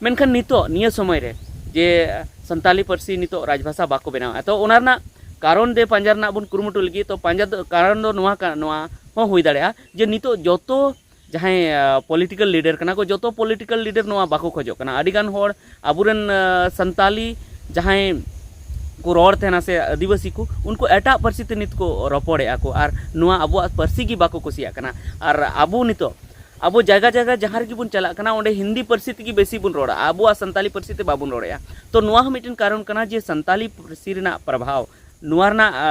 ᱢᱮᱱᱠᱷᱟᱱ ᱱᱤᱛᱚᱜ ᱱᱤᱭᱟᱹ ᱥᱚᱢᱚᱭ ᱨᱮ ᱡᱮ ᱥᱟᱱᱛᱟᱞᱤ ᱯᱟᱹᱨᱥᱤ ᱱᱤᱛᱚᱜ ᱨᱟᱡᱽᱵᱷᱟᱥᱟ ᱵᱟᱠᱚ ᱵᱮᱱᱟᱣᱮᱫᱼᱟ, ᱛᱚ ᱚᱱᱟ ᱨᱮᱱᱟᱜ ᱠᱟᱨᱚᱱ ᱫᱚ ᱯᱟᱸᱡᱟ ᱨᱮᱱᱟᱜ ᱵᱚᱱ ᱠᱩᱨᱩᱢᱩᱴᱩ ᱞᱟᱹᱜᱤᱫ, ᱛᱚ ᱯᱟᱸᱡᱟ ᱫᱚ, ᱠᱟᱨᱚᱱ ᱫᱚ ᱱᱚᱣᱟ ᱠᱟ- ᱱᱚᱣᱟ ᱦᱚᱸ ᱦᱩᱭ ᱫᱟᱲᱮᱭᱟᱜᱼᱟ ᱡᱮ ᱱᱤᱛᱚᱜ ᱡᱚᱛᱚ ᱡᱟᱦᱟᱸᱭ, ᱟ, ᱯᱚᱞᱤᱴᱤᱠᱮᱞ ᱞᱤᱰᱟᱨ ᱠᱟᱱᱟ ᱠᱚ, ᱡᱚᱛᱚ ᱯᱚᱞᱤᱴᱤᱠᱮᱞ ᱞᱤᱰᱟᱨ ᱱᱚᱣᱟ ᱵᱟᱠᱚ ᱠᱷᱚᱡᱚᱜ ᱠᱟᱱᱟ᱾ ᱟᱹᱰᱤᱜᱟᱱ ᱦᱚᱲ ᱟᱵᱚᱨᱮᱱ, ᱟ, ᱥᱟᱱᱛᱟᱞᱤ ᱡᱟᱦᱟᱸᱭ ᱠᱚ ᱨᱚᱲ ᱛᱟᱦᱮᱱᱟ ᱥᱮ ᱟᱹᱫᱤᱵᱟᱹᱥᱤ ᱠᱚ, ᱩᱱᱠᱩ ᱮᱴᱟᱜ ᱯᱟᱹᱨᱥᱤ ᱛᱮ ᱱᱤᱛ ᱠᱚ ᱨᱚᱯᱚᱲᱮᱫᱼᱟ ᱠᱚ ᱟᱨ ᱱᱚᱣᱟ ᱟᱵᱚᱣᱟᱜ ᱯᱟᱹᱨᱥᱤ ᱜᱮ ᱵᱟᱠᱚ ᱠᱩᱥᱤᱭᱟᱜ ᱠᱟᱱᱟ᱾ ᱟᱨ ᱟᱵᱚ ᱱᱤᱛᱚᱜ ᱟᱵᱚ ᱡᱟᱭᱜᱟ ᱡᱟᱭᱜᱟ ᱡᱟᱦᱟᱸ ᱨᱮᱜᱮ ᱵᱚᱱ ᱪᱟᱞᱟᱜ ᱠᱟᱱᱟ, ᱚᱸᱰᱮ ᱦᱤᱱᱫᱤ ᱯᱟᱹᱨᱥᱤ ᱛᱮᱜᱮ ᱵᱮᱥᱤ ᱵᱚᱱ ᱨᱚᱲᱟ, ᱟᱵᱚᱣᱟᱜ ᱥᱟᱱᱛᱟᱞᱤ ᱯᱟᱹᱨᱥᱤ ᱛᱮ ᱵᱟᱵᱚᱱ ᱨᱚᱲᱮᱫᱼᱟ᱾ ᱛᱚ ᱱᱚᱣᱟ ᱦᱚᱸ ᱢᱤᱫᱴᱮᱱ ᱠᱟᱨᱚᱱ ᱠᱟᱱᱟ ᱡᱮ ᱥᱟᱱᱛᱟᱞᱤ ᱯᱟᱹᱨᱥᱤ ᱨᱮᱱᱟᱜ ᱯᱨᱚᱵᱷᱟᱣ ᱱᱚᱣᱟ ᱨᱮᱱᱟᱜ, ᱟ,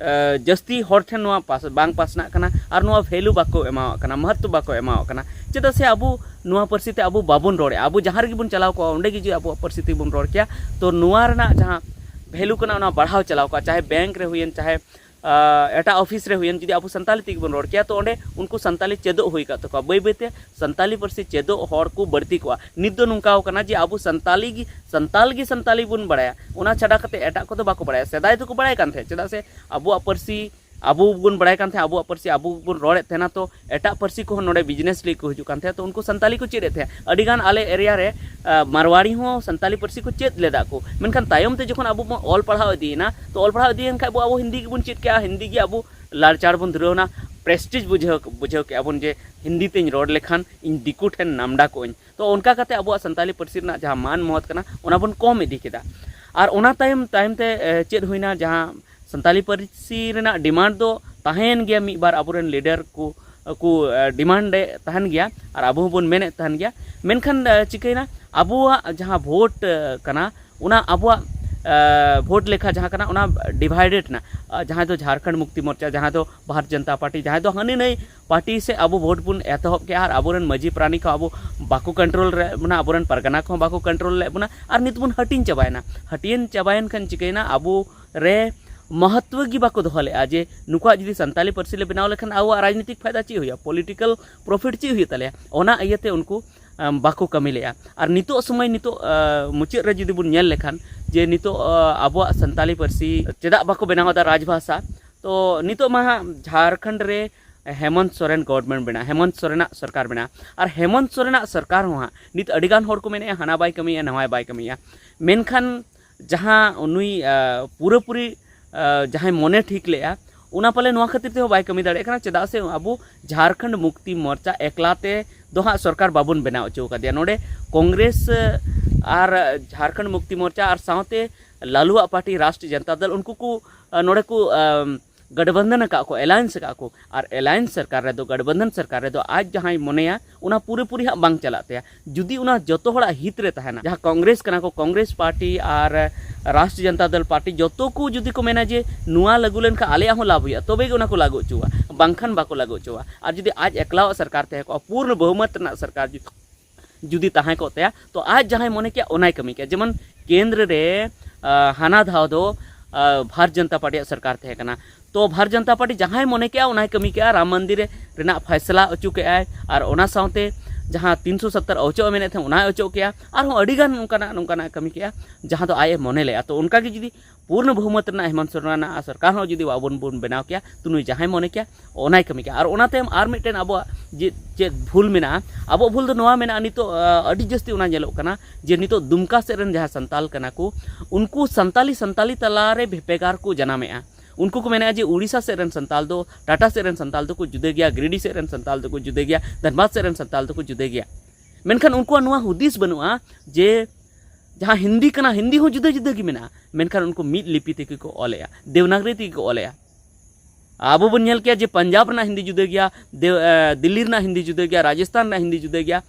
ᱟ, ᱡᱟᱹᱥᱛᱤ ᱦᱚᱲ ᱴᱷᱮᱱ ᱱᱚᱣᱟ ᱯᱟᱥ- ᱵᱟᱝ ᱯᱟᱥᱱᱟᱜ ᱠᱟᱱᱟ ᱟᱨ ᱱᱚᱣᱟ ᱵᱷᱮᱞᱩ ᱵᱟᱠᱚ ᱮᱢᱟᱣᱟᱜ ᱠᱟᱱᱟ, ᱢᱚᱦᱚᱛᱛᱚ ᱵᱟᱠᱚ ᱮᱢᱟᱣᱟᱜ ᱠᱟᱱᱟ᱾ ᱪᱮᱫᱟᱜ ᱥᱮ ᱟᱵᱚ ᱱᱚᱣᱟ ᱯᱟᱹᱨᱥᱤ ᱛᱮ ᱟᱵᱚ ᱵᱟᱵᱚᱱ ᱨᱚᱲᱮᱫᱼᱟ᱾ ᱟᱵᱚ ᱡᱟᱦᱟᱸ ᱨᱮᱜᱮ ᱵᱚᱱ ᱪᱟᱞᱟᱣ ᱠᱚᱜᱼᱟ, ᱚᱸᱰᱮ ᱜᱮ ᱡᱩᱫᱤ ᱟᱵᱚᱣᱟᱜ ᱯᱟᱹᱨᱥᱤ ᱛᱮᱵᱚᱱ ᱨᱚᱲ ᱠᱮᱭᱟ, ᱛᱚ ᱱᱚᱣᱟ ᱨᱮᱱᱟᱜ ᱡᱟᱦᱟᱸ ᱵᱷᱮᱞᱩ ᱠᱟᱱᱟ, ᱚᱱᱟ ᱵᱟᱲᱦᱟᱣ ᱪᱟᱞᱟᱣ ᱠᱚᱜᱼᱟ᱾ ᱪᱟᱦᱮ ᱵᱮᱝᱠ ᱨᱮ ᱦᱩᱭᱮᱱ, ᱪᱟᱦᱮ ᱟ, ᱮᱴᱟᱜ ᱚᱯᱷᱤᱥ ᱨᱮ ᱦᱩᱭᱮᱱ, ᱡᱩᱫᱤ ᱟᱵᱚ ᱥᱟᱱᱛᱟᱞᱤ ᱛᱮᱜᱮ ᱵᱚᱱ ᱨᱚᱲ ᱠᱮᱭᱟ, ᱛᱚ ᱚᱸᱰᱮ ᱩᱱᱠᱩ ᱥᱟᱱᱛᱟᱞᱤ ᱪᱮᱫᱚᱜ ᱦᱩᱭ ᱠᱚᱜ ᱛᱟᱠᱚᱣᱟ᱾ ᱵᱟᱹᱭ ᱵᱟᱹᱭ ᱛᱮ ᱥᱟᱱᱛᱟᱞᱤ ᱯᱟᱹᱨᱥᱤ ᱪᱮᱫᱚᱜ ᱦᱚᱲ ᱠᱚ ᱵᱟᱹᱲᱛᱤ ᱠᱚᱜᱼᱟ᱾ ᱱᱤᱛ ᱫᱚ ᱱᱚᱝᱠᱟᱣ ᱠᱟᱱᱟ ᱡᱮ ᱟᱵᱚ ᱥᱟᱱᱛᱟᱞᱤ ᱜᱮ, ᱥᱟᱱᱛᱟᱞ ᱜᱮ ᱥᱟᱱᱛᱟᱞᱤ ᱵᱚᱱ ᱵᱟᱲᱟᱭᱟ, ᱚᱱᱟ ᱪᱷᱟᱰᱟ ᱠᱟᱛᱮ ᱮᱴᱟᱜ ᱠᱚᱫᱚ ᱵᱟᱠᱚ ᱵᱟᱲᱟᱭᱟ᱾ ᱥᱮᱫᱟᱭ ᱫᱚᱠᱚ ᱵᱟᱲᱟᱭ ᱠᱟᱱ ᱛᱟᱦᱮᱸᱫ, ᱪᱮᱫᱟᱜ ᱥᱮ ᱟᱵᱚᱣᱟᱜ ᱯᱟᱹᱨᱥᱤ ᱟᱵᱚ ᱵᱚᱱ ᱵᱟᱲᱟᱭ ᱠᱟᱱ ᱛᱟᱦᱮᱸᱫ ᱟᱵᱚᱣᱟᱜ ᱯᱟᱹᱨᱥᱤ ᱟᱵᱚ ᱵᱚᱱ ᱨᱚᱲᱮᱫ ᱛᱟᱦᱮᱱᱟ, ᱛᱚ ᱮᱴᱟᱜ ᱯᱟᱹᱨᱥᱤ ᱠᱚᱦᱚᱸ ᱱᱚᱰᱮ ᱵᱤᱡᱽᱱᱮᱥ ᱞᱟᱹᱜᱤᱫ ᱠᱚ ᱦᱤᱡᱩᱜ ᱠᱟᱱ ᱛᱟᱦᱮᱸᱫ, ᱛᱚ ᱩᱱᱠᱩ ᱥᱟᱱᱛᱟᱞᱤ ᱠᱚ ᱪᱮᱫ ᱮᱫ ᱛᱟᱦᱮᱸᱫ᱾ ᱟᱹᱰᱤ ᱜᱟᱱ ᱟᱞᱮ ᱮᱨᱤᱭᱟ ᱨᱮ ᱢᱟᱨᱣᱟᱲᱤ ᱦᱚᱸ ᱥᱟᱱᱛᱟᱞᱤ ᱯᱟᱹᱨᱥᱤ ᱠᱚ ᱪᱮᱫ ᱞᱮᱫᱟ ᱠᱚ, ᱢᱮᱱᱠᱷᱟᱱ ᱛᱟᱭᱚᱢ ᱛᱮ ᱡᱚᱠᱷᱚᱱ ᱟᱵᱚ ᱵᱚᱱ ᱚᱞ ᱯᱟᱲᱦᱟᱣ ᱤᱫᱤᱭᱮᱱᱟ, ᱛᱚ ᱚᱞ ᱯᱟᱲᱦᱟᱣ ᱤᱫᱤᱭᱮᱱ ᱠᱷᱟᱱ ᱟᱵᱚ ᱟᱵᱚ ᱦᱤᱱᱫᱤ ᱜᱮᱵᱚᱱ ᱪᱮᱫ ᱠᱮᱜᱼᱟ, ᱦᱤᱱᱫᱤ ᱜᱮ ᱟᱵᱚ ᱞᱟᱲᱪᱟᱲ ᱵᱚᱱ ᱫᱷᱩᱨᱟᱹᱣ ᱮᱱᱟ, ᱯᱨᱮᱥᱴᱤᱡᱽ ᱵᱩᱡᱷᱟᱹᱣ ᱵᱩᱡᱷᱟᱹᱣ ᱠᱮᱜᱼᱟ ᱵᱚᱱ ᱡᱮ ᱦᱤᱱᱫᱤ ᱛᱮᱧ ᱨᱚᱲ ᱞᱮᱠᱷᱟᱱ ᱤᱧ ᱫᱤᱠᱩ ᱴᱷᱮᱱ ᱱᱟᱢᱰᱟ ᱠᱚᱜ ᱟᱹᱧ᱾ ᱛᱚ ᱚᱱᱠᱟ ᱠᱟᱛᱮ ᱟᱵᱚᱣᱟᱜ ᱥᱟᱱᱛᱟᱞᱤ ᱯᱟᱹᱨᱥᱤ ᱨᱮᱱᱟᱜ ᱡᱟᱦᱟᱸ ᱢᱟᱱ ᱢᱚᱦᱚᱛ ᱠᱟᱱᱟ ᱚᱱᱟ ᱵᱚᱱ ᱠᱚᱢ ᱤᱫᱤ ᱠᱮᱫᱟ᱾ ᱟᱨ ᱚᱱᱟ ᱛᱟᱭᱚᱢ ᱛᱟᱭᱚᱢ ᱛᱮ ᱪᱮᱫ ᱦᱩᱭᱱᱟ, ᱡᱟᱦᱟᱸ ᱥᱟᱱᱛᱟᱞᱤ ᱯᱟᱹᱨᱥᱤ ᱨᱮᱱᱟᱜ ᱰᱤᱢᱟᱱᱰ ᱫᱚ ᱛᱟᱦᱮᱸᱭᱮᱱ ᱜᱮᱭᱟ, ᱢᱤᱫ ᱵᱟᱨ ᱟᱵᱚᱨᱮᱱ ᱞᱤᱰᱟᱨ ᱠᱚ ᱠᱚ ᱰᱤᱢᱟᱱᱰ ᱮᱫ ᱛᱟᱦᱮᱱ ᱜᱮᱭᱟ ᱟᱨ ᱟᱵᱚ ᱦᱚᱸᱵᱚᱱ ᱢᱮᱱᱮᱫ ᱛᱟᱦᱮᱱ ᱜᱮᱭᱟ᱾ ᱢᱮᱱᱠᱷᱟᱱ ᱪᱤᱠᱟᱹᱭᱮᱱᱟ, ᱟᱵᱚᱣᱟᱜ ᱡᱟᱦᱟᱸ ᱵᱷᱳᱴ ᱠᱟᱱᱟ ᱚᱱᱟ ᱟᱵᱚᱣᱟᱜ ᱵᱷᱳᱴ ᱞᱮᱠᱷᱟ ᱡᱟᱦᱟᱸ ᱠᱟᱱᱟ ᱚᱱᱟ ᱰᱤᱵᱷᱟᱭᱰᱮᱰ ᱮᱱᱟ᱾ ᱡᱟᱦᱟᱸᱭ ᱫᱚ ᱡᱷᱟᱨᱠᱷᱚᱸᱰ ᱢᱩᱠᱛᱤ ᱢᱳᱨᱪᱟ, ᱡᱟᱦᱟᱸᱭ ᱫᱚ ᱵᱷᱟᱨᱚᱛ ᱡᱚᱱᱚᱛᱟ ᱯᱟᱨᱴᱤ, ᱡᱟᱦᱟᱸᱭ ᱫᱚ ᱦᱟᱹᱱᱤ ᱱᱟᱹᱭ ᱯᱟᱨᱴᱤ ᱥᱮ ᱟᱵᱚ ᱵᱷᱳᱴ ᱵᱚᱱ ᱮᱛᱚᱦᱚᱵ ᱠᱮᱜᱼᱟ ᱟᱨ ᱟᱵᱚᱨᱮᱱ ᱢᱟᱹᱡᱷᱤ ᱯᱟᱨᱟᱱᱤᱠ ᱠᱚ ᱟᱵᱚ ᱵᱟᱠᱚ ᱠᱚᱱᱴᱨᱳᱞ ᱨᱮ ᱵᱚᱱᱟ, ᱟᱵᱚᱨᱮᱱ ᱯᱟᱨᱜᱟᱱᱟ ᱠᱚᱦᱚᱸ ᱵᱟᱠᱚ ᱠᱚᱱᱴᱨᱳᱞ ᱞᱮᱫ ᱵᱚᱱᱟ ᱟᱨ ᱱᱤᱛ ᱵᱚᱱ ᱦᱟᱹᱴᱤᱧ ᱪᱟᱵᱟᱭᱮᱱᱟ᱾ ᱦᱟᱹᱴᱤᱧ ᱪᱟᱵᱟᱭᱮᱱ ᱠᱷᱟᱱ ᱪᱤᱠᱟᱹᱭᱮᱱᱟ, ᱟᱵᱚ ᱨᱮ ᱢᱚᱦᱚᱛᱣᱚ ᱜᱮ ᱵᱟᱠᱚ ᱫᱚᱦᱚ ᱞᱮᱫᱼᱟ ᱡᱮ ᱱᱩᱠᱩᱣᱟᱜ ᱡᱩᱫᱤ ᱥᱟᱱᱛᱟᱞᱤ ᱯᱟᱹᱨᱥᱤ ᱞᱮ ᱵᱮᱱᱟᱣ ᱞᱮᱠᱷᱟᱱ ᱟᱵᱚᱣᱟᱜ ᱨᱟᱡᱽᱱᱤᱛᱤᱠ ᱯᱷᱟᱭᱫᱟ ᱪᱮᱫ ᱦᱩᱭᱩᱜᱼᱟ, ᱯᱚᱞᱤᱴᱤᱠᱟᱞ ᱯᱨᱚᱯᱷᱤᱴ ᱪᱮᱫ ᱦᱩᱭᱩᱜ ᱛᱟᱞᱮᱭᱟ᱾ ᱚᱱᱟ ᱤᱭᱟᱹᱛᱮ ᱩᱱᱠᱩ ᱵᱟᱠᱚ ᱠᱟᱹᱢᱤ ᱞᱮᱫᱼᱟ᱾ ᱟᱨ ᱱᱤᱛᱚᱜ ᱥᱚᱢᱚᱭ ᱱᱤᱛᱚᱜ ᱢᱩᱪᱟᱹᱫ ᱨᱮ ᱡᱩᱫᱤ ᱵᱚᱱ ᱧᱮᱞ ᱞᱮᱠᱷᱟᱱ ᱡᱮ ᱱᱤᱛᱚᱜ ᱟᱵᱚᱣᱟᱜ ᱥᱟᱱᱛᱟᱞᱤ ᱯᱟᱹᱨᱥᱤ ᱪᱮᱫᱟᱜ ᱵᱟᱠᱚ ᱵᱮᱱᱟᱣ ᱮᱫᱟ ᱨᱟᱡᱽᱵᱷᱟᱥᱟ, ᱛᱚ ᱱᱤᱛᱚᱜ ᱢᱟ ᱦᱟᱸᱜ ᱡᱷᱟᱨᱠᱷᱚᱸᱰ ᱨᱮ ᱦᱮᱢᱚᱱᱛ ᱥᱚᱨᱮᱱ ᱜᱚᱵᱷᱚᱨᱱᱢᱮᱱᱴ ᱢᱮᱱᱟᱜᱼᱟ, ᱦᱮᱢᱚᱱᱛ ᱥᱚᱨᱮᱱᱟᱜ ᱥᱚᱨᱠᱟᱨ ᱢᱮᱱᱟᱜᱼᱟ᱾ ᱟᱨ ᱦᱮᱢᱚᱱᱛ ᱥᱚᱨᱮᱱᱟᱜ ᱥᱚᱨᱠᱟᱨ ᱦᱚᱸ ᱦᱟᱸᱜ ᱱᱤᱛ ᱟᱹᱰᱤᱜᱟᱱ ᱦᱚᱲ ᱠᱚ ᱢᱮᱱᱮᱫᱼᱟ ᱦᱟᱱᱟ ᱵᱟᱭ ᱠᱟᱹᱢᱤᱭᱮᱫᱼᱟ, ᱱᱟᱣᱟ ᱵᱟᱭ ᱠᱟᱹᱢᱤᱭᱮᱫᱼᱟ᱾ ᱢᱮᱱᱠᱷᱟᱱ ᱡᱟᱦᱟᱸ ᱱᱩᱭ ᱯᱩᱨᱟᱹᱯᱩᱨᱤ ᱡᱟᱦᱟᱸᱭ ᱢᱚᱱᱮ ᱴᱷᱤᱠ ᱞᱮᱫᱼᱟ ᱚᱱᱟ ᱯᱟᱞᱮ ᱱᱚᱣᱟ ᱠᱷᱟᱹᱛᱤᱨ ᱛᱮᱦᱚᱸ ᱵᱟᱭ ᱠᱟᱹᱢᱤ ᱫᱟᱲᱮᱭᱟᱜ ᱠᱟᱱᱟ, ᱪᱮᱫᱟᱜ ᱥᱮ ᱟᱵᱚ ᱡᱷᱟᱨᱠᱷᱚᱸᱰ ᱢᱩᱠᱛᱤ ᱢᱳᱨᱪᱟ ᱮᱠᱞᱟ ᱛᱮ ᱫᱚ ᱦᱟᱸᱜ ᱥᱚᱨᱠᱟᱨ ᱵᱟᱵᱚᱱ ᱵᱮᱱᱟᱣ ᱦᱚᱪᱚ ᱟᱠᱟᱫᱮᱭᱟ᱾ ᱱᱚᱰᱮ ᱠᱚᱝᱜᱨᱮᱥ ᱟᱨ ᱡᱷᱟᱨᱠᱷᱚᱸᱰ ᱢᱩᱠᱛᱤ ᱢᱳᱨᱪᱟ ᱟᱨ ᱥᱟᱶᱛᱮ ᱞᱟᱞᱩᱣᱟᱜ ᱯᱟᱨᱴᱤ ᱨᱟᱥᱴᱨᱤᱭᱚ ᱡᱚᱱᱛᱟ ᱫᱚᱞ ᱩᱱᱠᱩ ᱠᱚ ᱱᱚᱰᱮ ᱠᱚ ᱜᱟᱴᱵᱟᱱᱫᱷᱟᱱ ᱟᱠᱟᱫ ᱠᱚ, ᱮᱞᱟᱭᱮᱱᱥ ᱟᱠᱟᱫ ᱠᱚ᱾ ᱟᱨ ᱮᱞᱟᱭᱮᱱᱥ ᱥᱚᱨᱠᱟᱨ ᱨᱮᱫᱚ, ᱜᱟᱴᱵᱟᱱᱫᱷᱟᱱ ᱥᱚᱨᱠᱟᱨ ᱨᱮᱫᱚ ᱟᱡ ᱡᱟᱦᱟᱸᱭ ᱢᱚᱱᱮᱭᱟ ᱚᱱᱟ ᱯᱩᱨᱟᱹᱯᱩᱨᱤ ᱦᱟᱸᱜ ᱵᱟᱝ ᱪᱟᱞᱟᱜ ᱛᱟᱭᱟ᱾ ᱡᱩᱫᱤ ᱚᱱᱟ ᱡᱚᱛᱚ ᱦᱚᱲᱟᱜ ᱦᱤᱛ ᱨᱮ ᱛᱟᱦᱮᱱᱟ, ᱡᱟᱦᱟᱸ ᱠᱚᱝᱜᱨᱮᱥ ᱠᱟᱱᱟ ᱠᱚ, ᱠᱚᱝᱜᱨᱮᱥ ᱯᱟᱨᱴᱤ ᱟᱨ ᱨᱟᱥᱴᱨᱤᱭᱚ ᱡᱚᱱᱛᱟ ᱫᱚᱞ ᱯᱟᱨᱴᱤ ᱡᱚᱛᱚ ᱠᱚ ᱡᱩᱫᱤ ᱠᱚ ᱢᱮᱱᱟ ᱡᱮ ᱱᱚᱣᱟ ᱞᱟᱹᱜᱩ ᱞᱮᱱᱠᱷᱟᱱ ᱟᱞᱮᱭᱟᱜ ᱦᱚᱸ ᱞᱟᱵᱷ ᱦᱩᱭᱩᱜᱼᱟ, ᱛᱚᱵᱮ ᱜᱮ ᱚᱱᱟ ᱠᱚ ᱞᱟᱹᱜᱩ ᱦᱚᱪᱚᱣᱟ, ᱵᱟᱝᱠᱷᱟᱱ ᱵᱟᱠᱚ ᱞᱟᱹᱜᱩ ᱦᱚᱪᱚᱣᱟ᱾ ᱟᱨ ᱡᱩᱫᱤ ᱟᱡ ᱮᱠᱞᱟᱣᱟᱜ ᱥᱚᱨᱠᱟᱨ ᱛᱟᱦᱮᱸ ᱠᱚᱜᱼᱟ, ᱯᱩᱨᱱᱚ ᱵᱚᱦᱩᱢᱚᱛ ᱨᱮᱱᱟᱜ ᱥᱚᱨᱠᱟᱨ ᱡᱩᱫᱤ ᱡᱩᱫᱤ ᱛᱟᱦᱮᱸ ᱠᱚᱜ ᱛᱟᱭᱟ, ᱛᱚ ᱟᱡ ᱡᱟᱦᱟᱸᱭ ᱢᱚᱱᱮ ᱠᱮᱭᱟ ᱚᱱᱟᱭ ᱠᱟᱹᱢᱤ ᱠᱮᱭᱟ᱾ ᱡᱮᱢᱚᱱ ᱠᱮᱱᱫᱨᱚ ᱨᱮ ᱦᱟᱱᱟ ᱫᱷᱟᱣ ᱫᱚ ᱵᱷᱟᱨᱚᱛ ᱡᱚᱱᱚᱛᱟ ᱯᱟᱨᱴᱤᱭᱟᱜ ᱥᱚᱨᱠᱟᱨ ᱛᱟᱦᱮᱸ ᱠᱟᱱᱟ, ᱛᱚ ᱵᱷᱟᱨᱚᱛ ᱡᱚᱱᱚᱛᱟ ᱯᱟᱨᱴᱤ ᱡᱟᱦᱟᱸᱭ ᱢᱚᱱᱮ ᱠᱮᱜᱼᱟ ᱚᱱᱟᱭ ᱠᱟᱹᱢᱤ ᱠᱮᱜᱼᱟ᱾ ᱨᱟᱢ ᱢᱚᱱᱫᱤᱨ ᱨᱮᱱᱟᱜ ᱯᱷᱟᱭᱥᱟᱞᱟ ᱦᱚᱪᱚ ᱠᱮᱜᱼᱟᱭ ᱟᱨ ᱚᱱᱟ ᱥᱟᱶᱛᱮ ᱡᱟᱦᱟᱸ ᱛᱤᱱᱥᱚ ᱥᱚᱛᱛᱚᱨ ᱚᱪᱚᱜ ᱮ ᱢᱮᱱᱮᱫ ᱛᱟᱦᱮᱸᱫ, ᱚᱱᱟᱭ ᱚᱪᱚᱜ ᱠᱮᱜᱼᱟ᱾ ᱟᱨᱦᱚᱸ ᱟᱹᱰᱤ ᱜᱟᱱ ᱚᱱᱠᱟᱱᱟᱜ, ᱱᱚᱝᱠᱟᱱᱟᱜ ᱠᱟᱹᱢᱤ ᱠᱮᱜᱼᱟ, ᱡᱟᱦᱟᱸ ᱫᱚ ᱟᱡ ᱮ ᱢᱚᱱᱮ ᱞᱮᱜᱼᱟ᱾ ᱛᱚ, ᱚᱱᱠᱟ ᱜᱮ ᱡᱩᱫᱤ ᱯᱩᱨᱱᱚ ᱵᱚᱦᱩᱢᱚᱛ ᱨᱮᱱᱟᱜ ᱦᱮᱢᱚᱱᱛ ᱥᱚᱨᱮᱱ ᱨᱮᱱᱟᱜ ᱥᱚᱨᱠᱟᱨ ᱦᱚᱸ ᱡᱩᱫᱤ ᱟᱵᱚ ᱵᱚᱱ ᱵᱮᱱᱟᱣ ᱠᱮᱭᱟ, ᱛᱚ ᱱᱩᱭ ᱡᱟᱦᱟᱸᱭ ᱢᱚᱱᱮ ᱠᱮᱭᱟ, ᱚᱱᱟᱭ ᱠᱟᱹᱢᱤ ᱠᱮᱭᱟ᱾ ᱟᱨ ᱚᱱᱟ ᱛᱟᱭᱚᱢ ᱟᱨ ᱢᱤᱫᱴᱮᱱ ᱟᱵᱚᱣᱟᱜ ᱡᱮ ᱪᱮᱫ ᱵᱷᱩᱞ ᱢᱮᱱᱟᱜᱼᱟ, ᱟᱵᱚᱣᱟᱜ ᱵᱷᱩᱞ ᱫᱚ ᱱᱚᱣᱟ ᱢᱮᱱᱟᱜᱼᱟ, ᱱᱤᱛᱚᱜ, ᱟ, ᱟᱹᱰᱤ ᱡᱟᱹᱥᱛᱤ ᱚᱱᱟ ᱧᱮᱞᱚᱜ ᱠᱟᱱᱟ ᱡᱮ ᱱᱤᱛᱚᱜ ᱫᱩᱢᱠᱟ ᱥᱮᱫ ᱨᱮᱱ ᱡᱟᱦᱟᱸ ᱥᱟᱱᱛᱟᱞ ᱠᱟᱱᱟ ᱠᱚ, ᱩᱱᱠᱩ ᱥᱟᱱᱛᱟᱞᱤ, ᱥᱟᱱᱛᱟᱞᱤ ᱛᱟᱞᱟᱨᱮ ᱵᱷᱮᱯᱮᱜᱟᱨ ᱠᱚ ᱡᱟᱱᱟᱢᱮᱜᱼᱟ᱾ ᱩᱱᱠᱩ ᱠᱚ ᱢᱮᱱᱮᱜᱼᱟ ᱡᱮ ᱩᱲᱤᱥᱥᱟ ᱥᱮᱫ ᱨᱮᱱ ᱥᱟᱱᱛᱟᱞ ᱫᱚ, ᱴᱟᱴᱟ ᱥᱮᱫ ᱨᱮᱱ ᱥᱟᱱᱛᱟᱞ ᱫᱚᱠᱚ ᱡᱩᱫᱟᱹ ᱜᱮᱭᱟ, ᱜᱤᱨᱤᱰᱤ ᱥᱮᱫ ᱨᱮᱱ ᱥᱟᱱᱛᱟᱞ ᱫᱚᱠᱚ ᱡᱩᱫᱟᱹ ᱜᱮᱭᱟ, ᱫᱷᱟᱱᱵᱟᱫᱽ ᱥᱮᱫ ᱨᱮᱱ ᱥᱟᱱᱛᱟᱞ ᱫᱚᱠᱚ ᱡᱩᱫᱟᱹ ᱜᱮᱭᱟ᱾ ᱢᱮᱱᱠᱷᱟᱱ ᱩᱱᱠᱩᱣᱟᱜ ᱱᱚᱣᱟ ᱦᱩᱫᱤᱥ ᱵᱟᱹᱱᱩᱜᱼᱟ ᱡᱮ ᱡᱟᱦᱟᱸ ᱦᱤᱱᱫᱤ ᱠᱟᱱᱟ, ᱦᱤᱱᱫᱤ ᱦᱚᱸ ᱡᱩᱫᱟᱹ ᱡᱩᱫᱟᱹ ᱜᱮ ᱢᱮᱱᱟᱜᱼᱟ, ᱢᱮᱱᱠᱷᱟᱱ ᱩᱱᱠᱩ ᱢᱤᱫ ᱞᱤᱯᱤ ᱛᱮᱜᱮ ᱠᱚ ᱚᱞᱮᱜᱼᱟ, ᱫᱮᱵᱽᱱᱟᱜᱽᱨᱤ ᱛᱮᱜᱮ ᱠᱚ ᱚᱞᱮᱜᱼᱟ᱾ ᱟᱵᱚ ᱵᱚᱱ ᱧᱮᱞ ᱠᱮᱭᱟ ᱡᱮ ᱯᱟᱧᱡᱟᱵᱽ ᱨᱮᱱᱟᱜ ᱦᱤᱱᱫᱤ ᱡᱩᱫᱟᱹ ᱜᱮᱭᱟ, ᱫᱮ-, ᱮ, ᱫᱤᱞᱞᱤ ᱨᱮᱱᱟᱜ ᱦᱤᱱᱫᱤ ᱡᱩᱫᱟᱹ ᱜᱮᱭᱟ, ᱨᱟᱡᱚᱥᱛᱷᱟᱱ ᱨᱮᱱᱟᱜ ᱦᱤᱱᱫᱤ ᱡᱩᱫᱟᱹ ᱜᱮᱭᱟ,